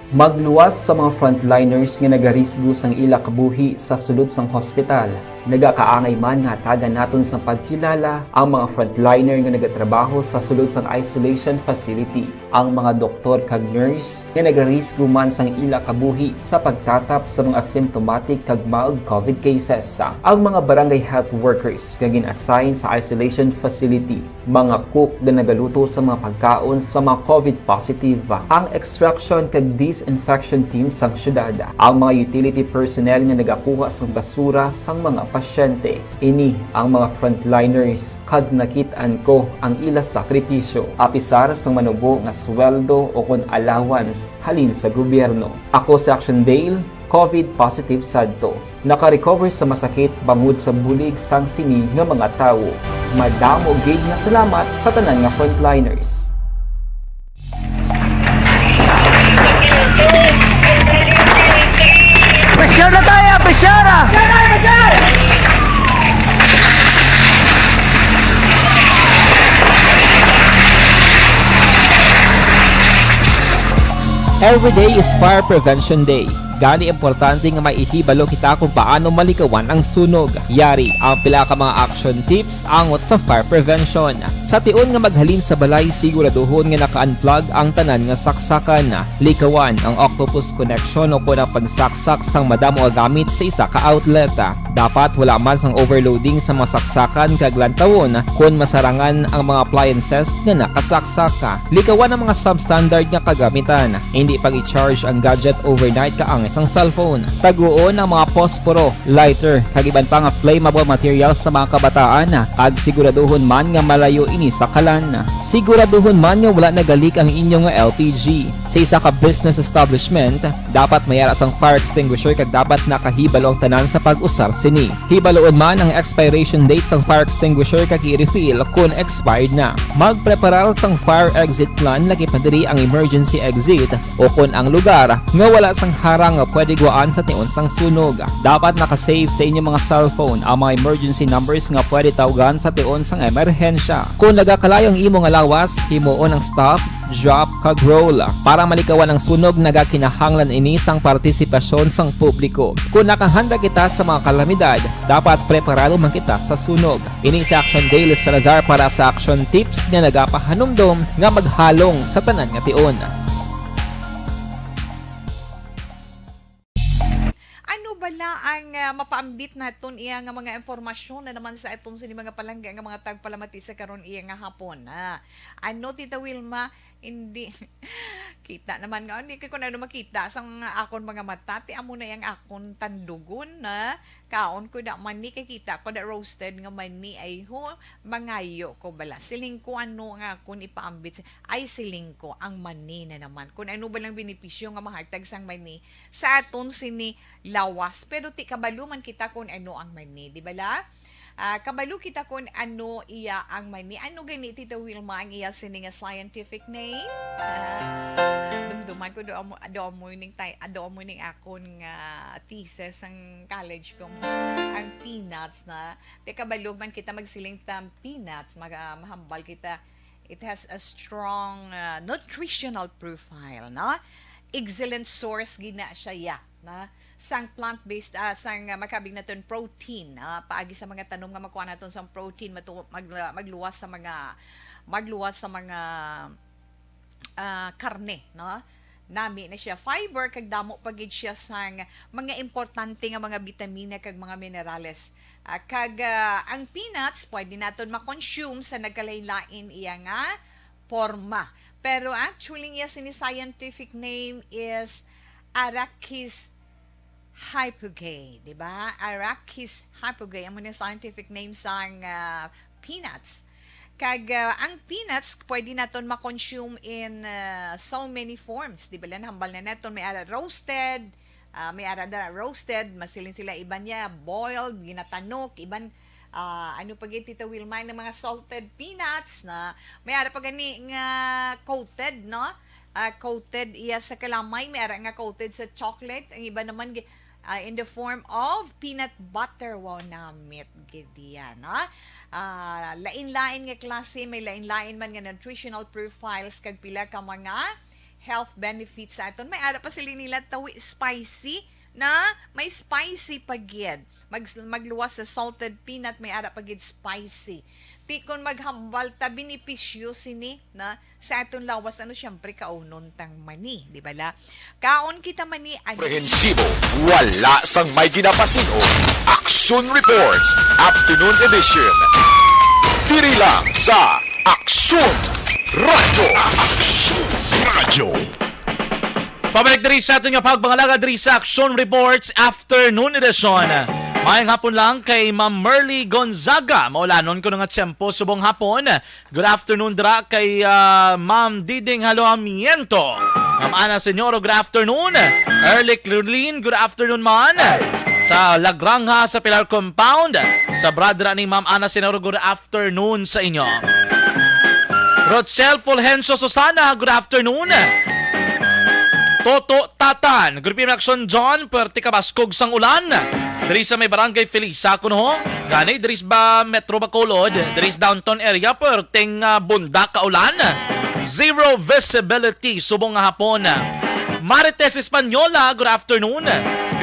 Magluwas sa mga frontliners nga nagarisgo sang ila kabuhi sa sulod sang hospital. Nagakaangay man nga hatagan naton sang pagkilala ang mga frontliner nga nagatrabaho sa sulod sang isolation facility, ang mga doktor kag nurse nga nagarisgo man sang ila kabuhi sa pagtatap sa mga asymptomatic kag mild COVID cases, ang mga barangay health workers nga gin-assign sa isolation facility, mga cook nga nagaluto sa mga pagkaon sa mga COVID positive, ang extraction kag disinfection team sang syudad, ang mga utility personnel nga nagakuha sang basura sang mga pasyente. Ini ang mga frontliners, kag nakit-an ko ang ila sakripisyo, apisar sang manubo nga sweldo o kon allowance halin sa gobyerno. Ako si Action Dale, COVID positive sadto. Nakarecover sa masakit bangod sa bulig sang sini nga mga tawo. Madamo gid nga salamat sa tanan nga frontliners. Pressure na tayo! Pressure! Every day is Fire Prevention Day. Gani, importante nga maihibalo kita kung paano malikawan ang sunog. Yari ang pila ka mga action tips angot sa fire prevention. Sa tion nga maghalin sa balay, siguraduhon nga naka-unplug ang tanan nga saksakan. Likawan ang octopus connection o kon ang pagsaksak sang madamo nga gamit sa isa ka outlet. Dapat wala man sang overloading sa mga saksakan kag lantawon kon masarangan ang mga appliances nga nakasaksak. Likawan ang mga substandard nga kagamitan. Hindi pag-i-charge ang gadget overnight kaangay sang cellphone. Taguon ang mga posporo, lighter, kag iban pa nga flammable materials sa mga kabataan, kag siguraduhon man nga malayo ini sa kalan. Siguraduhon man nga wala nagalik ang inyo nga L P G. Sa isa ka business establishment, dapat may ara sang fire extinguisher kag dapat nakahibalo ang tanan sa pag-usar sini. Hibaluon man ang expiration date sang fire extinguisher kag i-refill kon expired na. Magpreparar sang fire exit plan, lakip na diri ang emergency exit, o kon ang lugar nga wala sang harang nga pwede guwaan sa tion sang sunog. Dapat naka-save sa inyong mga cellphone ang mga emergency numbers nga pwede tawgan sa tion sang emerhensya. Kon nagakalayo ang imo nga lawas, himuon ang stop, drop, kag roll. Para malikawan ang sunog, nagakinahanglan ini sang partisipasyon sang publiko. Kon nakahanda kita sa mga kalamidad, dapat preparado man kita sa sunog. Ini si Action Daily Salazar para sa Action Tips nga nagapahanumdom nga maghalong sa tanan nga tion. Ano bala ang, ah, mapaambit naton iya nga mga impormasyon na naman sa aton sini mga palangga nga mga tagpalamati sa karon iya nga hapon? Ah, ano, Tita Wilma? Hindi. Kita naman nga, hindi ko na makita sa mga akon mga mata. Ti amo na yang akon tandugon na kaon ko da mani, kay kita ko da roasted nga mani. Ay ho, mangayo ko bala. Siling ko, ano nga akon ipaambit sa, ay, siling ko, ang mani na naman. Kung ano ba lang benepisyo nga mahatag sang mani sa aton sini lawas. Pero ti kabalo man kita kung ano ang mani, di ba la? Ah, kabalo kita kung ano iya ang mani. Ano gani, Tita Wilma, ang iya sini nga scientific name? Ah, dumduman ko, do amo, do amo ning tay-, do amo ning akon nga thesis sang college ko. Ang peanuts na. Ti kabalo man kita magsiling ta peanuts, mag-, ah, mahambal kita. It has a strong, ah, nutritional profile, no? Excellent source gina siya, ya, na sang plant-based, ah, sang, ah, makabig naton protein, ah, paagi sa mga tanom nga makuha naton sang protein, matu-, mag-, magluwas sa mga, magluwas sa mga, ah, karne, no? Nami na siya fiber, kag damo pa gid siya sang mga importante nga mga bitamina kag mga minerales. Ah, kag, ah, ang peanuts pwede naton ma-consume sa nagkalain-lain iya nga porma. Pero actually, iya sini scientific name is Arachis hypogae, di ba? Arachis hypogae, amo ni scientific name sang, ah, peanuts. Kag, ah, ang peanuts, pwede naton ma-consume in, ah, so many forms. Di ba, lan hambal na naton, may ara roasted, ah, may ara da roasted, masiling sila, iban niya boiled, ginatanok, iban, ah, ano pa gid, Tita Wilma, ng mga salted peanuts na may ara pa gani nga coated, no? Ah, coated iya sa kalamay, may ara nga coated sa chocolate, ang iba naman gi-, ah, in the form of peanut butter. Wow, namit gid iya, no? Ah, lain-lain nga klase, may lain-lain man nga nutritional profiles kag pila ka mga health benefits sa aton. May ara pa sila nila tawi spicy, na may spicy pa gid. Mag-, magluwas sa salted peanut, may ara pa gid spicy. Ti kon maghambal ta benepisyo sini na sa aton lawas, ano, siyempre, kaunon tang mani, di ba la? Kaon kita mani, ano? Komprehensibo, wala sang may ginapasin-o. Aksyon Reports, Afternoon Edition. Diri lang sa Aksyon Radyo. Aksyon Radyo. Pabalik diri sa aton nga pagpangalaga diri sa Aksyon Reports Afternoon Edition. Maayong hapon lang kay Ma'am Merly Gonzaga. Maulanon ko nga tiyempo subong hapon. Good afternoon dira kay, ah, Ma'am Diding Haloamiento. Ma'am Ana Señoro, good afternoon. Early Lurlin, good afternoon man. Sa Lagranja, sa Pilar Compound. Sa brad dira ni Ma'am Ana Señoro, good afternoon sa inyo. Rochelle Fulgencio Susana, good afternoon. Toto Tatan, Good evening, Aksyon John, pwerte kabaskog sang ulan. Diri sa may Barangay Felisa, kuno ho. Gani, diri sa ba-, Metro Bacolod, diri sa downtown area, pwerteng, ah, bundak ka ulan. Zero visibility, subong nga hapon. Marites Española, good afternoon.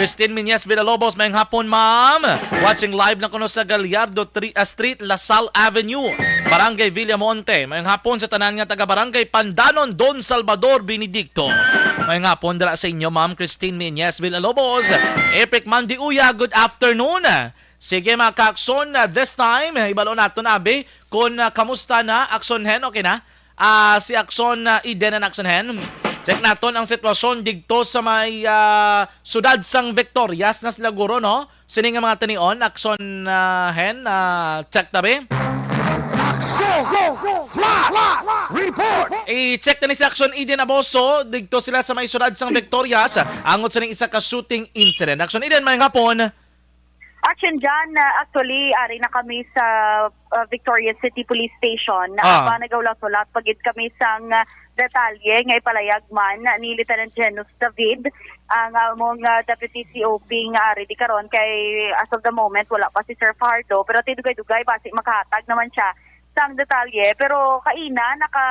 Christine Miñez Villalobos, maayong hapon, ma'am. Watching live na kuno sa Gallardo tri-, ah, Street, La Salle Avenue, Barangay Villamonte. Maayong hapon sa tanan nga taga Barangay Pandanon, Don Salvador Benedicto. Maayong hapon dira sa inyo, Ma'am Christine Miñez Villalobos. Epic Mandy Uya, good afternoon. Sige, mga ka-aksyon, ah, this time, eh, ibalo naton, abi, kung, ah, kamusta na, Aksyon Hen, okay na? Ah, si Aksyon, ah, Eden and Aksyon Hen. Check naton ang sitwasyon digto sa may, ah, siyudad sang Victorias na siguro, no? Sini nga mga tinion, action, ah, hen, ah, check tabi. Action! Flash! Report! I-check na ni si Action Eden Aboso, digto sila sa may siyudad sang Victorias, angot sa ning isa ka shooting incident. Action Eden, may hapon. Action John, uh, actually, ari na kami sa, uh, Victorias City Police Station. Ah. Aba, nagaulat-ulat pa gid kami sang, uh, detalye nga ipalayag man ni Lieutenant Genus David, ang among, uh, Deputy C O P nga ari di karon, kay as of the moment wala pa si Sir Fajardo, pero ti dugay-dugay basi makahatag naman siya sang detalye. Pero kaina naka,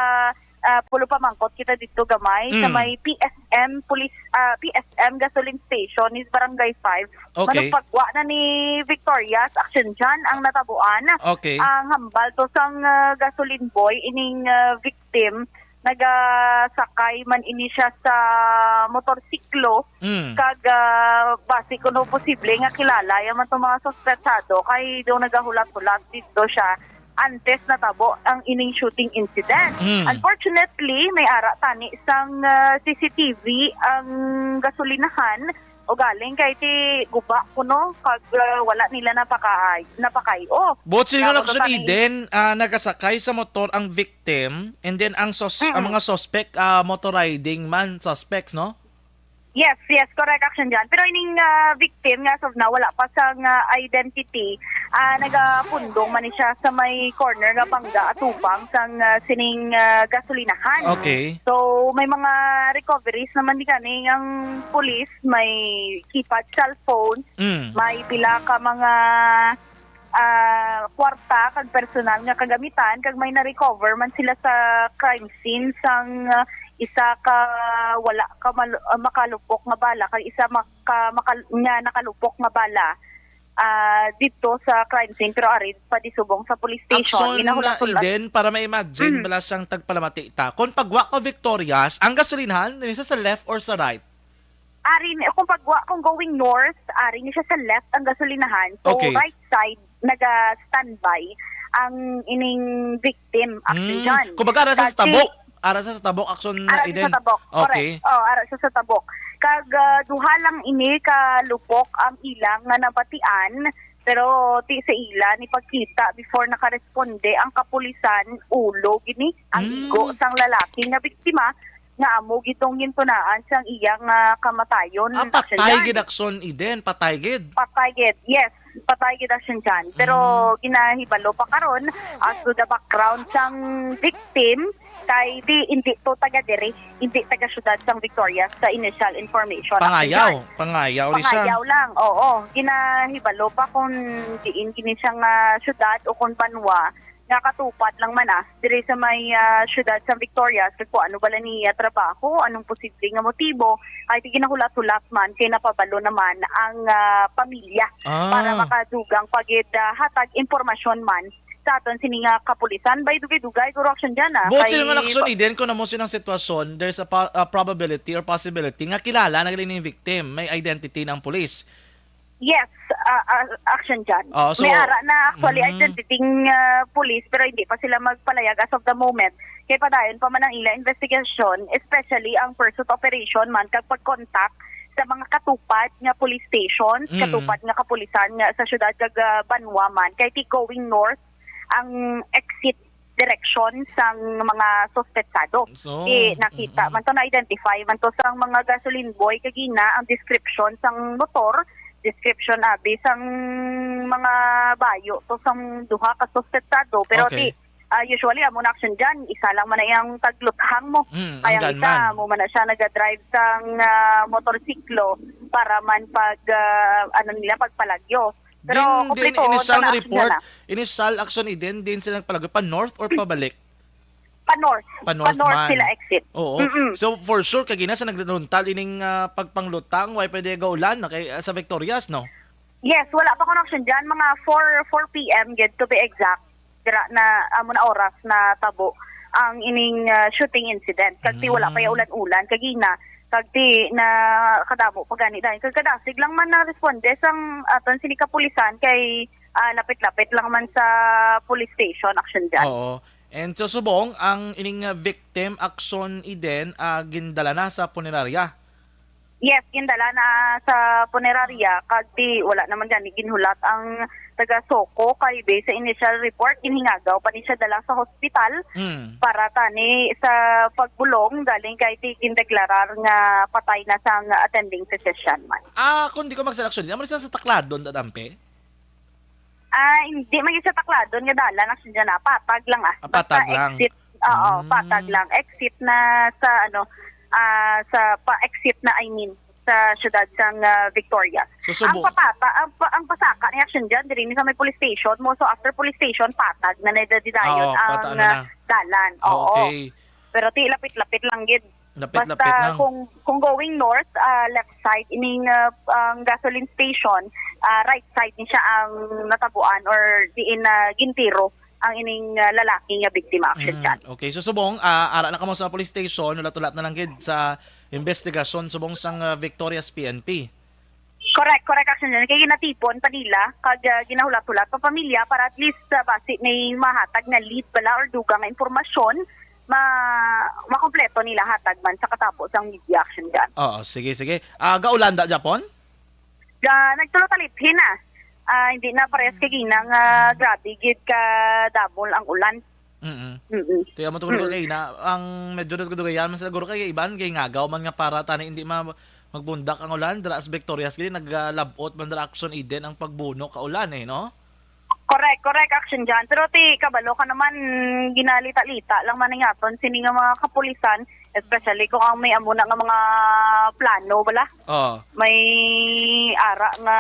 ah, pulo pa mangkot kita dito gamay sa Hmm. may P S M police, ah, P S M gasoline station is Barangay five. Okay. Manupagwa na ni Victorias, Action John, ang natabuan. Okay. Ang hambal to sang, ah, gasoline boy, ining, ah, victim, nagasakay man ini siya sa motorsiklo. Mm. Kag, ah, basi kuno posible nga kilala ya man tong mga suspetsado kay daw nagahulat-hulat dito siya antes natabo ang ining shooting incident. Mm. Unfortunately, may ara tani sang, ah, C C T V ang gasolinahan. Ugaling kay ti guba kuno kag, ah, wala nila napakaay-, napakay-o. Buot silingon, Tapos Action tani Eden, ah, nagasakay sa motor ang victim, and then ang sus-, ang Mm-mm. mga suspect, ah, motor riding man, suspects, no? Yes, yes, correct, Action John. Pero ining, ah, victim nga as of now, wala pa sang, ah, identity. Ah, nagapundong man ni siya sa may corner nga bangga atubang sang, ah, sining, ah, gasolinahan. Okay. So, may mga recoveries naman di gani ang police, may keypad cellphone, Mm. may pila ka mga, ah, kwarta kag personal nga kagamitan, kag may na-recover man sila sa crime scene sang, ah, isa ka wala ka malu-, ah, makalupok nga bala kag isa maka-, makal-, nga nakalupok nga bala, ah, dito sa crime scene, pero ari pa di subong sa police station. Action, Ginahulat-hulat. Eden, para ma-imagine, Mm. bala siyang tagpalamati ta. Kung pagwa ka Victorias, ang gasolinahan, dili sa, sa left or sa right? Ari ni, kung pagwa, kung going north, ari ni siya sa left ang gasolinahan. So, Okay. right side, naga-standby ang ining victim, Action Mm. John. Kumbaga, ara sa Kasi tabok. Ara sa tabok, Action Ara sa Eden. tabok. Okay. Correct. Oh, ara sa, sa tabok. Kag, ah, duha lang ini ka lupok ang ilang nga nabatian, pero ti sa ila ni pagkita before nakaresponde ang kapulisan, ulo gini ang Mm. igo sang lalaki nga biktima nga amo gid tong gintunaan sang iyang, ah, kamatayon, Ah, Action patay John. gid, Action Eden, patay gid. Patay gid, yes. Patay gid, Action John. Pero Mm. ginahibalo pa karon as to the background sang victim, kay di, hindi to taga diri, hindi taga syudad sang Victorias sa initial information, Action Pangayaw, John. Pangayaw ni siya. Pangayaw lang, oo. Ginahibalo pa kung diin gini siya nga syudad o kung banwa nga katupad lang man, ah, diri sa may, ah, syudad sa Victorias, kung ano bala niya trabaho, anong posible nga motibo, kay di ginahulat-hulat man, kay napabalo naman ang, ah, pamilya Ah. para makadugang pa gid, ah, hatag impormasyon man sa aton sini nga kapulisan. By dugay-dugay, guro, Action John, ah, Buot kay sila nga Action pa- Eden, kung amo silang sitwasyon, there's a po-, a probability or possibility nga kilala na gid ni victim, may identity ng pulis. Yes, ah, ah, Action John. Oh, so May ara na actually Mm. identity ng, ah, police, pero hindi pa sila magpalayag as of the moment. Kay padayon pa man ang ila investigasyon, especially ang pursuit operation man kag pag-contact sa mga katupad nga police stations, Mm. katupad nga kapulisan nga sa syudad kag, ah, banwa man. Kay ti going north ang exit direction sang mga suspetsado. So, Di nakita mm-mm. man to, na-identify man to sang mga gasoline boy kagina ang description sang motor, description abi sang mga bayo to sang duha ka suspetsado, pero Okay. di, ah, usually amo na, Action John, isa lang man na iyang tagluthang mo. Mm, Kaya ang isa, gunman. Mo man na siya naga-drive sang, ah, motorsiklo para man pag, ah, ano nila, pagpalagyo. Pero Din, din kompleto, initial sana, report, na. Initial, Action Eden, din sila nagpalagyo pa north or pabalik? Pa north. Pa north Pa north man. Sila exit. Oo. Mm-mm. So, for sure, kagina sa nagruntal ining, ah, pagpanglutang, way pwede gaulan na kay, ah, sa Victorias, no? Yes, wala pa ko, Action John. Mga four, four P M gid, to be exact. Dira na, amo na oras na tabo ang ining, ah, shooting incident. Kag ti wala pa ya Mm. ulan-ulan, kagina. Kag ti na kadamo pa gani dahil kag kadasig lang man na responde sang aton sini kapulisan kay, ah, lapit-lapit lang man sa police station, Action John. Oo. And so, subong, ang ining, ah, victim, Action Eden, ah, gindala na sa punerarya? Yes, gindala na sa punerarya, kag di, wala naman gani ginhulat ang taga SOCO, kay based sa initial report, ginhingagaw pa ni siya dala sa hospital Mm. para tani sa pagbulong, galing kay di gindeklarar nga patay na sang attending physician man. Ah, kung di ko magsala, Action Eden, amo ni sa, sa Tacladon, Dadampe? Ah, hindi man gyud sa Tacladon nga dalan, Action Eden, ah. Patag lang, ah. Ah, Basta patag lang. Exit, oo, Mm. patag lang. Exit na sa, ano, ah, sa pa-exit na, I mean, sa siyudad sang, ah, Victoria. So, Ang subo. papata, ang pa-, ang pasaka ni Action Eden, diri ni sa may police station mo. So, after police station, patag na na dayon Oo, ang, pata na ah, na. dalan. Ah, Oo. okay. Pero ti lapit-lapit lang gid. Lapit-lapit Basta lang. kung, kung going north, ah, left side, ining, ah, ang gasoline station, ah, right side ni siya ang natabuan or diin na gintiro ang ining, ah, lalaki nga biktima, Action Mm, Eden. okay. So, subong, ah, ara na kamo sa police station, hulat-hulat na lang gid sa investigasyon, subong sang, ah, Victorias P N P. Correct, correct, Action Eden. Kay ginatipon pa nila, kag, ah, ginahulat-hulat pa pamilya para at least, ah, basi may mahatag nga lead bala or dugang nga impormasyon, ma-, makompleto nila hatag man sa katabo sang media, Action Eden. Oo, sige, sige. Ah, gaulan da, Japon? Ga-, nagtulo taliphin na. Ah, hindi na parehas kagina nga grabe gid ka damol ang ulan. Mm-mm. Mm-mm. Kaya mo to, Mm. kay na, ang medyo nagdudugayan man sa guro kay iban, kay ngagaw man nga para tani hindi ma-, magbundak ang ulan, dira sa Victorias gid, nagalabot man dira, Action Eden, ang pagbuno ka ulan, eh, no? Correct, correct, Action Eden. Pero ti, kabalo ka naman, ginalita-lita lang man ang aton sini nga mga kapulisan, especially kung ang may amo na nga mga plano, bala. Oh. May ara nga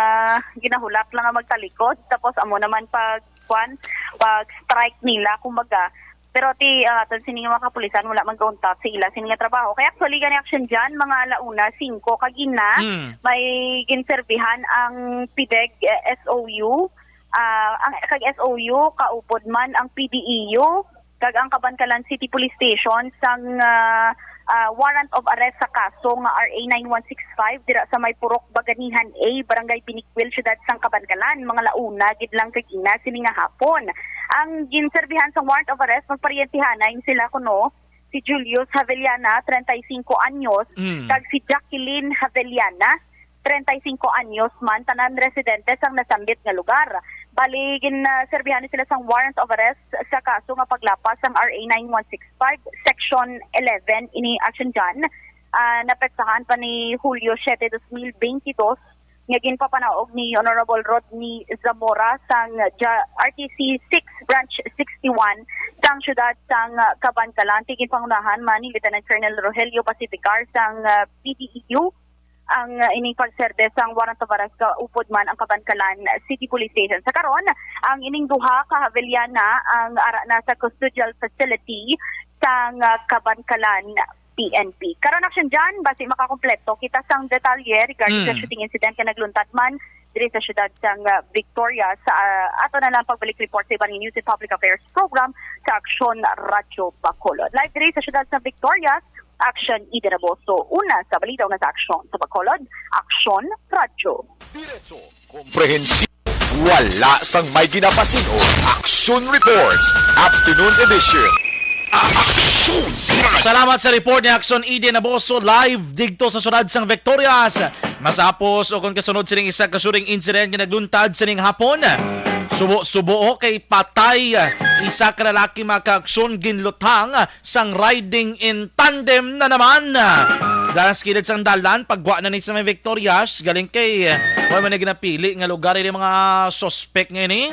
ginahulat lang nga magtalikod, tapos amo naman pag, kwan, pag strike nila, kumbaga. Pero ti, ah, aton sini nga mga kapulisan, wala man kauntat sa ila sini nga trabaho. Kaya actually, gani, Action Eden, mga alauna singko kagina, Mm. may ginserbihan ang PDEG, eh, S O U, ah, ang, kag S O U, kaupod man ang P D E U, kag ang Kabankalan City Police Station sang, ah, ah, warrant of arrest sa kaso nga R A nine one six five dira sa may Purok Baganihan A, Barangay Binikwil, siyudad sang Kabankalan, mga launa gid lang kagina sini nga hapon. Ang ginserbihan sang warrant of arrest, magparyentehanay sila kuno, si Julius Haveliana, treinta y cinco anyos, Mm. kag si Jacqueline Haveliana, treinta y cinco anyos man, tanan residente sang nasambit nga lugar. Bali, gin, ah, serbihan ni sila sang warrant of arrest sa kaso nga paglapas sang R A nine one six five, Section eleven, ini, Action Eden. Ah, napetsahan pa ni Hulyo siete, dos mil bentidós, nga ginpapanaog ni Honorable Rodney Zamora sang Ja-, R T C six, Branch sixty-one, sang siyudad sang, ah, Kabankalan. Ti ginpangunahan man ni Lieutenant Colonel Rogelio Pacificar sang, ah, P D E U ang, ah, ining pagserbe sang warrant of arrest, kaupod man ang Kabankalan City Police Station. Sa karon, ang ining duha ka Haveliana ang ara na sa custodial facility sang, ah, Kabankalan P N P. Karon, Action Eden, basi makakompleto kita sang detalye regarding sa Mm. shooting incident nga nagluntad man diri sa siyudad sang, ah, Victoria sa, ah, ato na lang pagbalik report sa iban nga News and Public Affairs program sa Aksyon Radyo Bacolod. Live diri sa siyudad sa Victoria, Action Eden Aboso. Una sa balita, una sa aksyon sa Bacolod, Aksyon Radyo. Diretso, komprehensibo, wala sang may ginapasin-on. Aksyon Reports, Afternoon Edition. Aksyon! Salamat sa report ni Action Eden Aboso, live digto sa siyudad sang Victorias. Masapos o kon kasunod sining isa ka shooting incident nga nagluntad sining hapon. Subo-subo, oh, kay patay isa ka lalaki, mga kaaksyon, ginluthang sang riding in tandem na naman. Dala sa kilid sang dalan, paggwa na ni sa may Victorias, galing kay, eh, wala man na ginapili nga lugar ini mga suspek nga ini.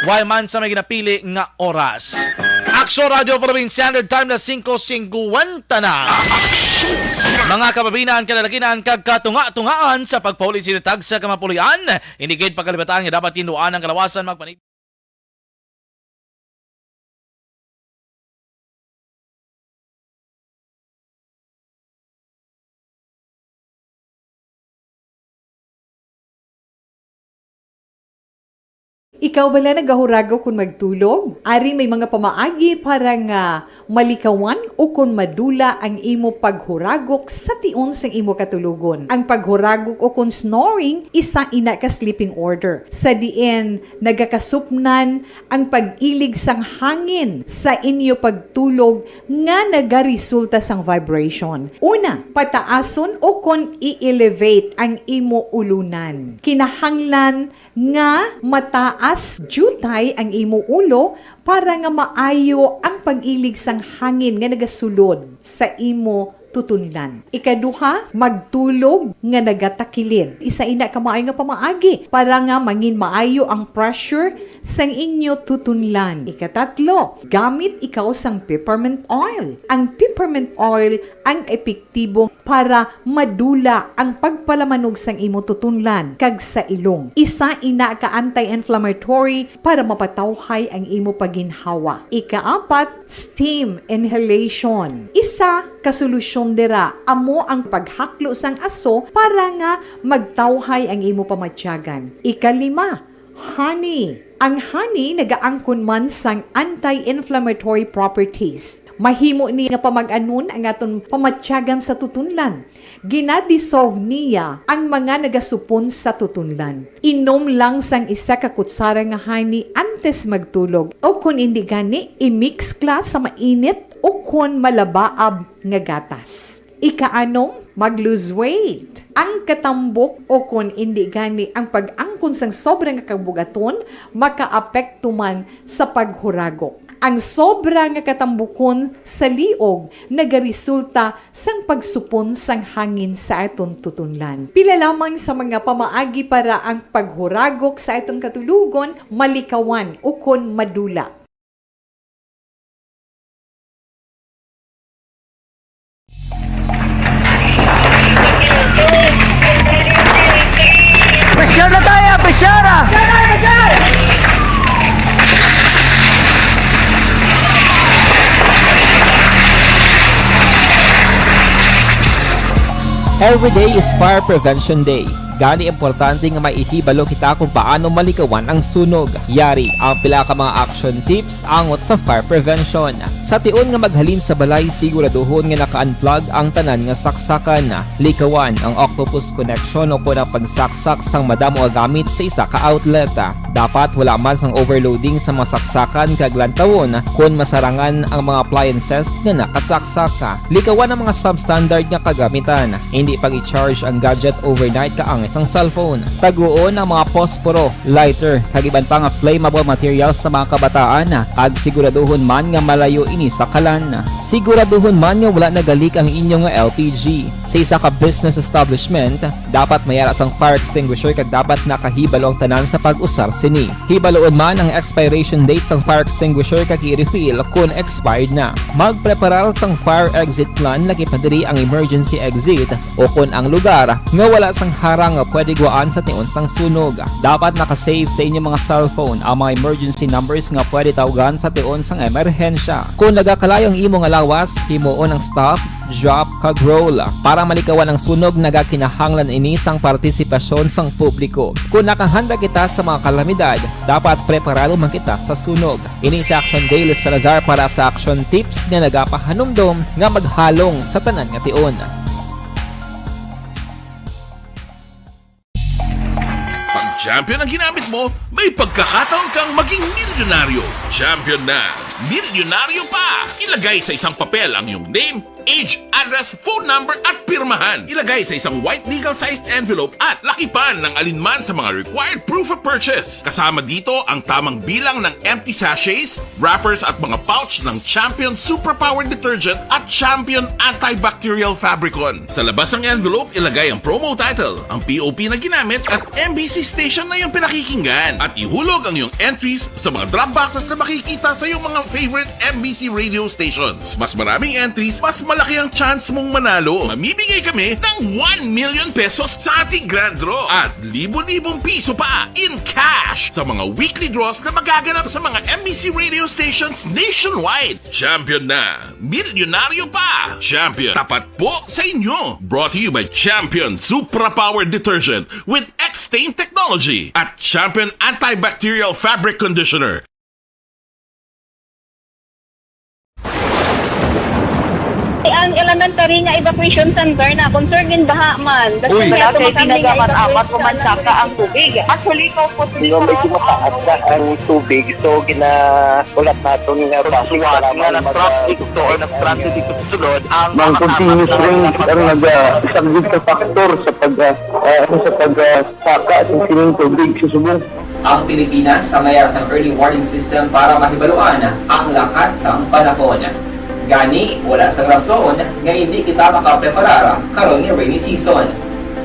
Wala man sa may ginapili nga oras. Aksyon Radyo Philippine Standard Time na singko singkwenta na. Mga kababayan, kalalakinan, kag katunga-tungaan sa pagpauli sa tagsa ka mga pulian, hindi gid pagkalibutan nga dapat tinduan ang kalawasan magpanib- Ikaw bala nagahuragok kon magtulog? Ari may mga pamaagi para nga malikawan o kon madula ang imo paghuragok sa tion sang imo katulogon. Ang paghuragok o kon snoring, isa ina ka sleeping order, sa diin nagakasupnan ang pag-ilig sang hangin sa inyo pagtulog nga nagaresulta sang vibration. Una, pataason o kon i-elevate ang imo ulunan. Kinahanglan nga mataas diutay ang imo ulo para nga maayo ang pag-ilig sang hangin nga nagasulod sa imo tutunlan. Ikaduha, magtulog nga nagatakilid. Isa ina ka maayo nga pamaagi para nga mangin maayo ang pressure sang inyo tutunlan. Ikatatlo, gamit ikaw sang peppermint oil. Ang peppermint oil ang epektibo para madula ang pagpalamanog sang imo tutunlan kag sa ilong. Isa ina ka anti-inflammatory para mapatawhay ang imo paginhawa. Ikaapat, steam inhalation. Isa ka solusyon dira amo ang paghaklo sang aso para nga magtawhay ang imo pamatyagan. Ikalima, honey. Ang honey nagaangkon man sang anti-inflammatory properties. Mahimo ni nga pamag-anon ang aton pamatyagan sa tutunlan. Gina-dissolve niya ang mga nagasupon sa tutunlan. Inom lang sang isa ka kutsara nga honey antes magtulog, o kon indi gani, i-mix ka sa mainit o kon malabaab nga gatas. Ikaanom, mag-lose weight. Ang katambok o kon indi gani ang pag-angkon sang sobra nga kabug-aton makaapekto man sa paghuragok. Ang sobra nga katambukon sa liog nagaresulta sang pagsupon sang hangin sa aton tutunlan. Pila lamang sa mga pamaagi para ang paghuragok sa aton katulogon malikawan ukon madula. Pressure na tayo! Pressure! Every day is Fire Prevention Day. Gani, importante nga may ihibalo kita kung paano malikawan ang sunog. Yari ang pila ka mga action tips angot sa fire prevention. Sa tion nga maghalin sa balay, siguraduhon nga naka-unplug ang tanan nga saksakan. Likawan ang octopus connection o kon ang pagsaksak sang madamo nga gamit sa isa ka outlet. Dapat wala man sang overloading sa mga saksakan kag lantawon kon masarangan ang mga appliances nga nakasaksak. Likawan ang mga substandard nga kagamitan. Indi pag-i-charge ang gadget overnight kaangay sang cellphone. Taguon ang mga posporo, lighter, kag iban pa nga flammable materials sa mga kabataan, kag siguraduhon man nga malayo ini sa kalan. Siguraduhon man nga wala nagalik ang inyo nga L P G. Sa isa ka business establishment, dapat may ara sang fire extinguisher kag dapat nakahibalo ang tanan sa pag-usar sini. Hibaluon man ang expiration date sang fire extinguisher kag i-refill kon expired na. Magpreparar sang fire exit plan, lakip na diri ang emergency exit o kon ang lugar nga wala sang harang nga pwede gwaan sa tion sang sunog. Dapat naka-save sa inyo mga cellphone ang mga emergency numbers nga pwede tawgan sa tion sang emerhensya. Kon nagakalayo ang imo nga lawas, himuon ang stop, drop, kag roll. Para malikawan ang sunog, nagakinahanglan ini sang partisipasyon sang publiko. Kon nakahanda kita sa mga kalamidad, dapat preparado man kita sa sunog. Ini si Action Dale Salazar para sa Action Tips nga nagapahanumdom nga maghalong sa tanan nga tion. Pag champion ang ginamit mo, may pagkakataon kang maging milyonaryo. Champion na, milyonaryo pa! Ilagay sa isang papel ang iyong name, age, address, phone number, at pirmahan. Ilagay sa isang white legal-sized envelope at lakipan ng alinman sa mga required proof of purchase. Kasama dito ang tamang bilang ng empty sachets, wrappers, at mga pouch ng Champion Superpower Detergent at Champion Antibacterial Fabricon. Sa labas ng envelope, ilagay ang promo title, ang P O P na ginamit, at M B C station na iyong pinakikinggan. At ihulog ang iyong entries sa mga drop boxes na makikita sa iyong mga favorite M B C radio stations. Mas maraming entries, mas Laki ang chance mong manalo. Mamimigay kami ng one million pesos sa ating grand draw at libo-libong piso pa in cash sa mga weekly draws na magaganap sa mga M B C radio stations nationwide. Champion na, milyonaryo pa. Champion, tapat po sa inyo. Brought to you by Champion Supra Power Detergent with X-Stain Technology at Champion Antibacterial Fabric Conditioner. Ang elementary nga evacuation center na concerned in baha man. That's Uy. why Wala ato kay kami nga ginagamit-amat evacuation ko man center. Saka ang tubig. Actually, ikaw po Di ba medyo mataas na ang tubig, so ginaulat naton nga basi Suwat para nga mag- nag-traffic ito or nag-transit ito sa sulod ang Ang mga continuous tapat na rain dapat ang nag-isang sa factor sa pag ah, ah, ano, sa pag ah, saka sa sining tubig sa subong. Ang Pilipinas sa mayara sang early warning system para mahibaluan ang lakat sang panahon. Gani, wala sang rason nga hindi kita makapreparar karon nga rainy season.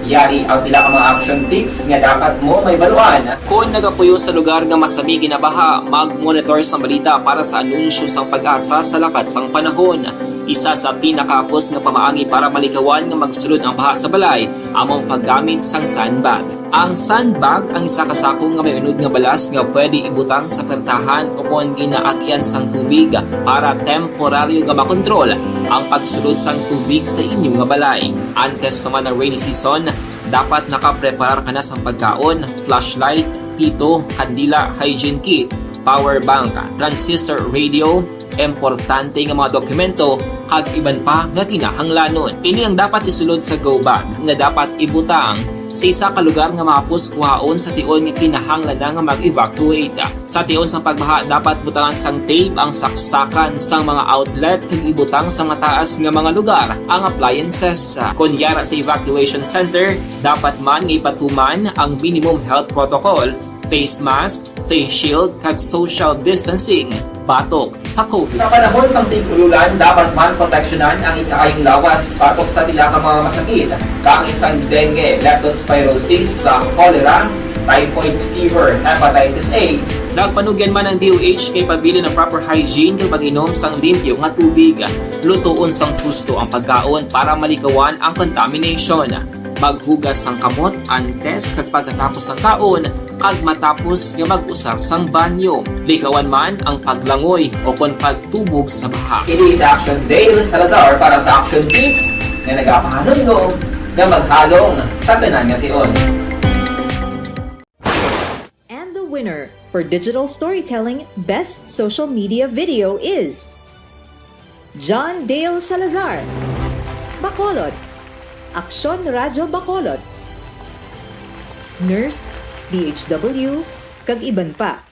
Yari ang pila ka mga action tips nga dapat mo mahibaluan. Kon nagapuyo sa lugar nga masami ginabaha, mag-monitor sang balita para sa anunsyo sang PAGASA sa lakat sang panahon. Isa sa pinakahapos nga pamaagi para malikawan nga magsulod ang baha sa balay amo ang paggamit sang sandbag. Ang sandbag ang isa ka sako nga may unod nga balas nga pwede ibutang sa pertahan o kon ginaagyan sang tubig para temporaryo nga makontrol ang pagsulod sang tubig sa inyo nga balay. Antes pa man ang rainy season, dapat nakapreparar ka na sang pagkaon, flashlight, pito, kandila, hygiene kit, power bank, transistor radio, importante nga mga dokumento, kag iban pa nga kinahanglanon. Ini ang dapat isulod sa go bag nga dapat ibutang sa isa ka lugar nga mahapos kuhaon sa tion nga kinahanglan na nga mag-evacuate. Sa tion sang pagbaha, dapat butangan sang tape ang saksakan sang mga outlet kag ibutang sa mataas nga mga lugar ang appliances. Kon yara sa evacuation center, dapat man nga ipatuman ang minimum health protocol, face mask, face shield, kag social distancing batok sa COVID. Sa panahon sang tig-ululan, dapat man proteksyonan ang ikaayong lawas batok sa pila ka mga masakit, kaangay sang dengue, leptospirosis, sa cholera, typhoid fever, hepatitis A. Nagpanugyan man ang D O H nga ipabilin ang proper hygiene kag pag-inom sang limpyo nga tubig. Lutoon sang husto ang pagkaon para malikawan ang contamination. Maghugas sang kamot antes kag pagkatapos sang kaon, kag matapos nga mag-usar sang banyo. Likawan man ang paglangoy o kon pagtubog sa baha. Kini si Action Dale Salazar para sa Action Tips nga nagapahanumdom nga maghalong sa tanan nga tion. And the winner for digital storytelling best social media video is John Dale Salazar, Bacolod, Aksyon Radyo Bacolod, Nurse, D H W, kag iban pa.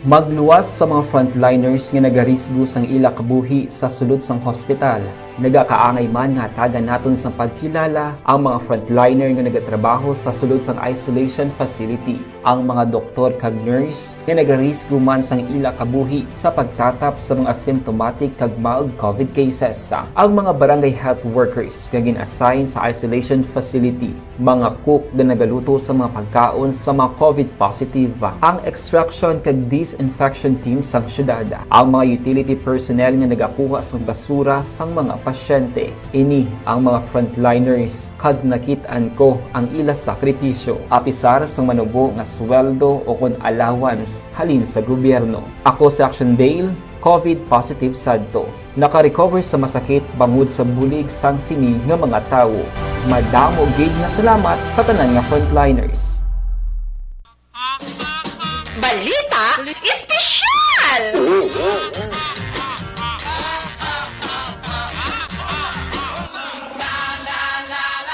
Magluwas sa mga frontliners nga nagarisgo sang ila kabuhi sa sulod sang hospital. Nagakaangay man nga hatagan naton sang pagkilala ang mga frontliner nga nagatrabaho sa sulod sang isolation facility, ang mga doktor kag nurse nga nagarisgo man sang ila kabuhi sa pagtatap sa mga symptomatic kag mild COVID cases, ang mga barangay health workers nga gin-assign sa isolation facility, mga cook nga nagaluto sa mga pagkaon sa mga COVID positive, ang extraction kag disinfection team sang syudad, ang mga utility personnel nga nagakuha sang basura sang mga pasyente. Ini ang mga frontliners, kag nakit-an ko ang ila sakripisyo, apisar sang manubo nga sweldo o kon allowance halin sa gobyerno. Ako si Action Dale, COVID positive sadto. Naka-recover sa masakit bangod sa bulig sang sini nga mga tawo. Madamo gid nga salamat sa tanan nga frontliners. Balita Espesyal!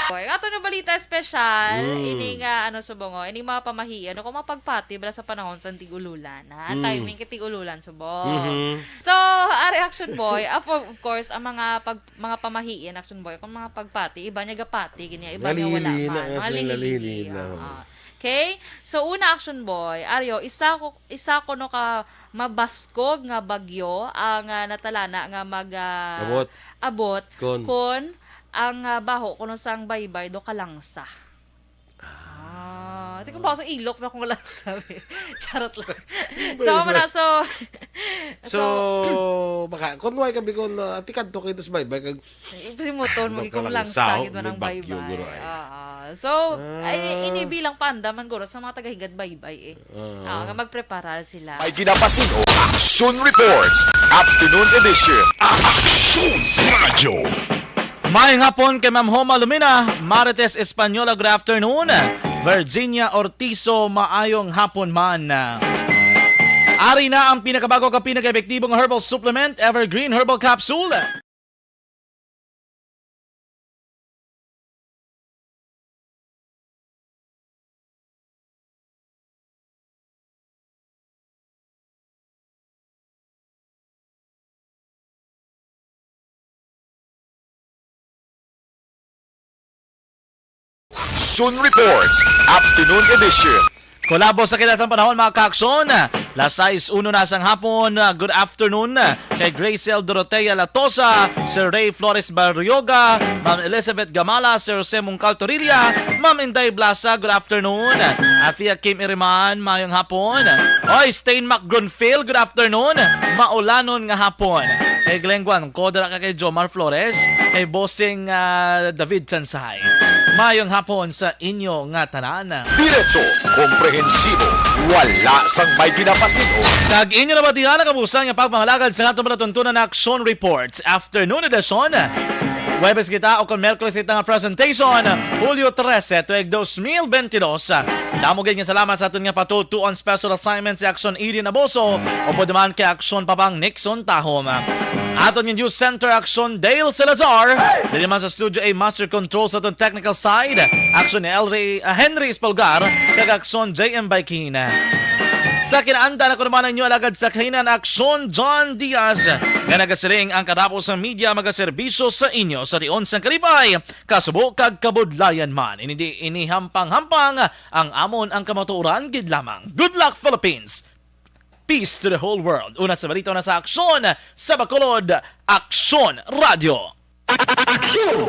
Boy, ato na balita espesyal, Mm. ini nga ano subong, oh, ini mga pamahiin, ano kung mapagpati bala sa panahon sa tig-ululan, ha? Mm. Timing kay tig-ululan subong. Mhm. So, ari Action Boy, of, of course, ang mga pag mga pamahiin Action Boy, kung mga pagpati, iba niya gapati gini, iba niya wala Nalihili na, man. nga Mga sila lihili. nalihili na, Oo. oh. Okay? So, una Action Boy, Aryo, isa ko isa ko no ka mabaskog nga bagyo ang ah, natalana nga mag ah, Abot. abot Kon. kon ang ah, baho kuno sang baybay do kalangsa. Ah, Ate, kung baka sa ilok na kung wala sabi. Charot lang. So, amo na, so, So, baka, kung why ka, bikon, ah, tikad to kayo, tas bye-bye, kag Simuton mo, Daw ikong ka lang langsa, sao, gid man may ang bagyo, baybay. Guro, ay. Ah, ah. So, Ah. ay, ini bilang panda man, guro, sa mga taga-Higad Baybay, eh. Ah. Ah, nga magpreparar sila. May ginapasin-o, Action Reports, Afternoon Edition. Action Radio. Maayong hapon kay Ma'am Homa Lumina, Marites Española, good afternoon. Virginia Ortizo, maayong hapon man. Ari na ang pinakabago ka pinakaepektibong herbal supplement, Evergreen Herbal Capsule. Action Reports, Afternoon Edition. Kolabo sa kinasan panahon, mga ka-aksyon. Las sais uno na sang hapon. Good afternoon kay Gracel Dorotea Latosa, Sir Ray Flores Barrioga, Ma'am Elizabeth Gamala, Sir Jose Mungcal Torilla, Ma'am Inday Blasa, good afternoon. Athea Kim Iriman, mayong hapon. Oy, Stain McGronfield, good afternoon. Maulanon nga hapon. Kay Glenn Guan, kodra ka kay Jomar Flores, kay Bossing, ah, David Chansay. Mayong hapon sa inyo nga tanan. Diretso, komprehensibo, wala sang may ginapasin-o. Kag inyo nabatian ang kabuusan nga pagpangalagad sa atong palatuntunan na Action Reports Afternoon Edition. Huwebes kita o kon Miyerkules kita nga presentation, Hulyo trese, tuig dos mil benti dos. Damo gid nga salamat sa aton nga patutuan special assignment si Action Eden Aboso o pwede man kay Action Papang Nixon Tahom. Aton nga News Center Action Dale Salazar. Diri man sa Studio A Master Control sa aton technical side, Action ni Elry, ah, Henry Espolgar, kag Action J M Baikin. Sa kinaandan, ako naman ang inyo alagad sa kahinan, Action John Diaz, nga nagasiling ang kadapos sa media magaserbisyo sa inyo sa tion sang kalipay, kasubo kag kabudlayan man. Ini di, ini hampang-hampang ang amon ang kamatuoran gid lamang. Good luck, Philippines! Peace to the whole world. Una sa balita na sa Aksyon, sa Bacolod, Aksyon Radio. Aksyon!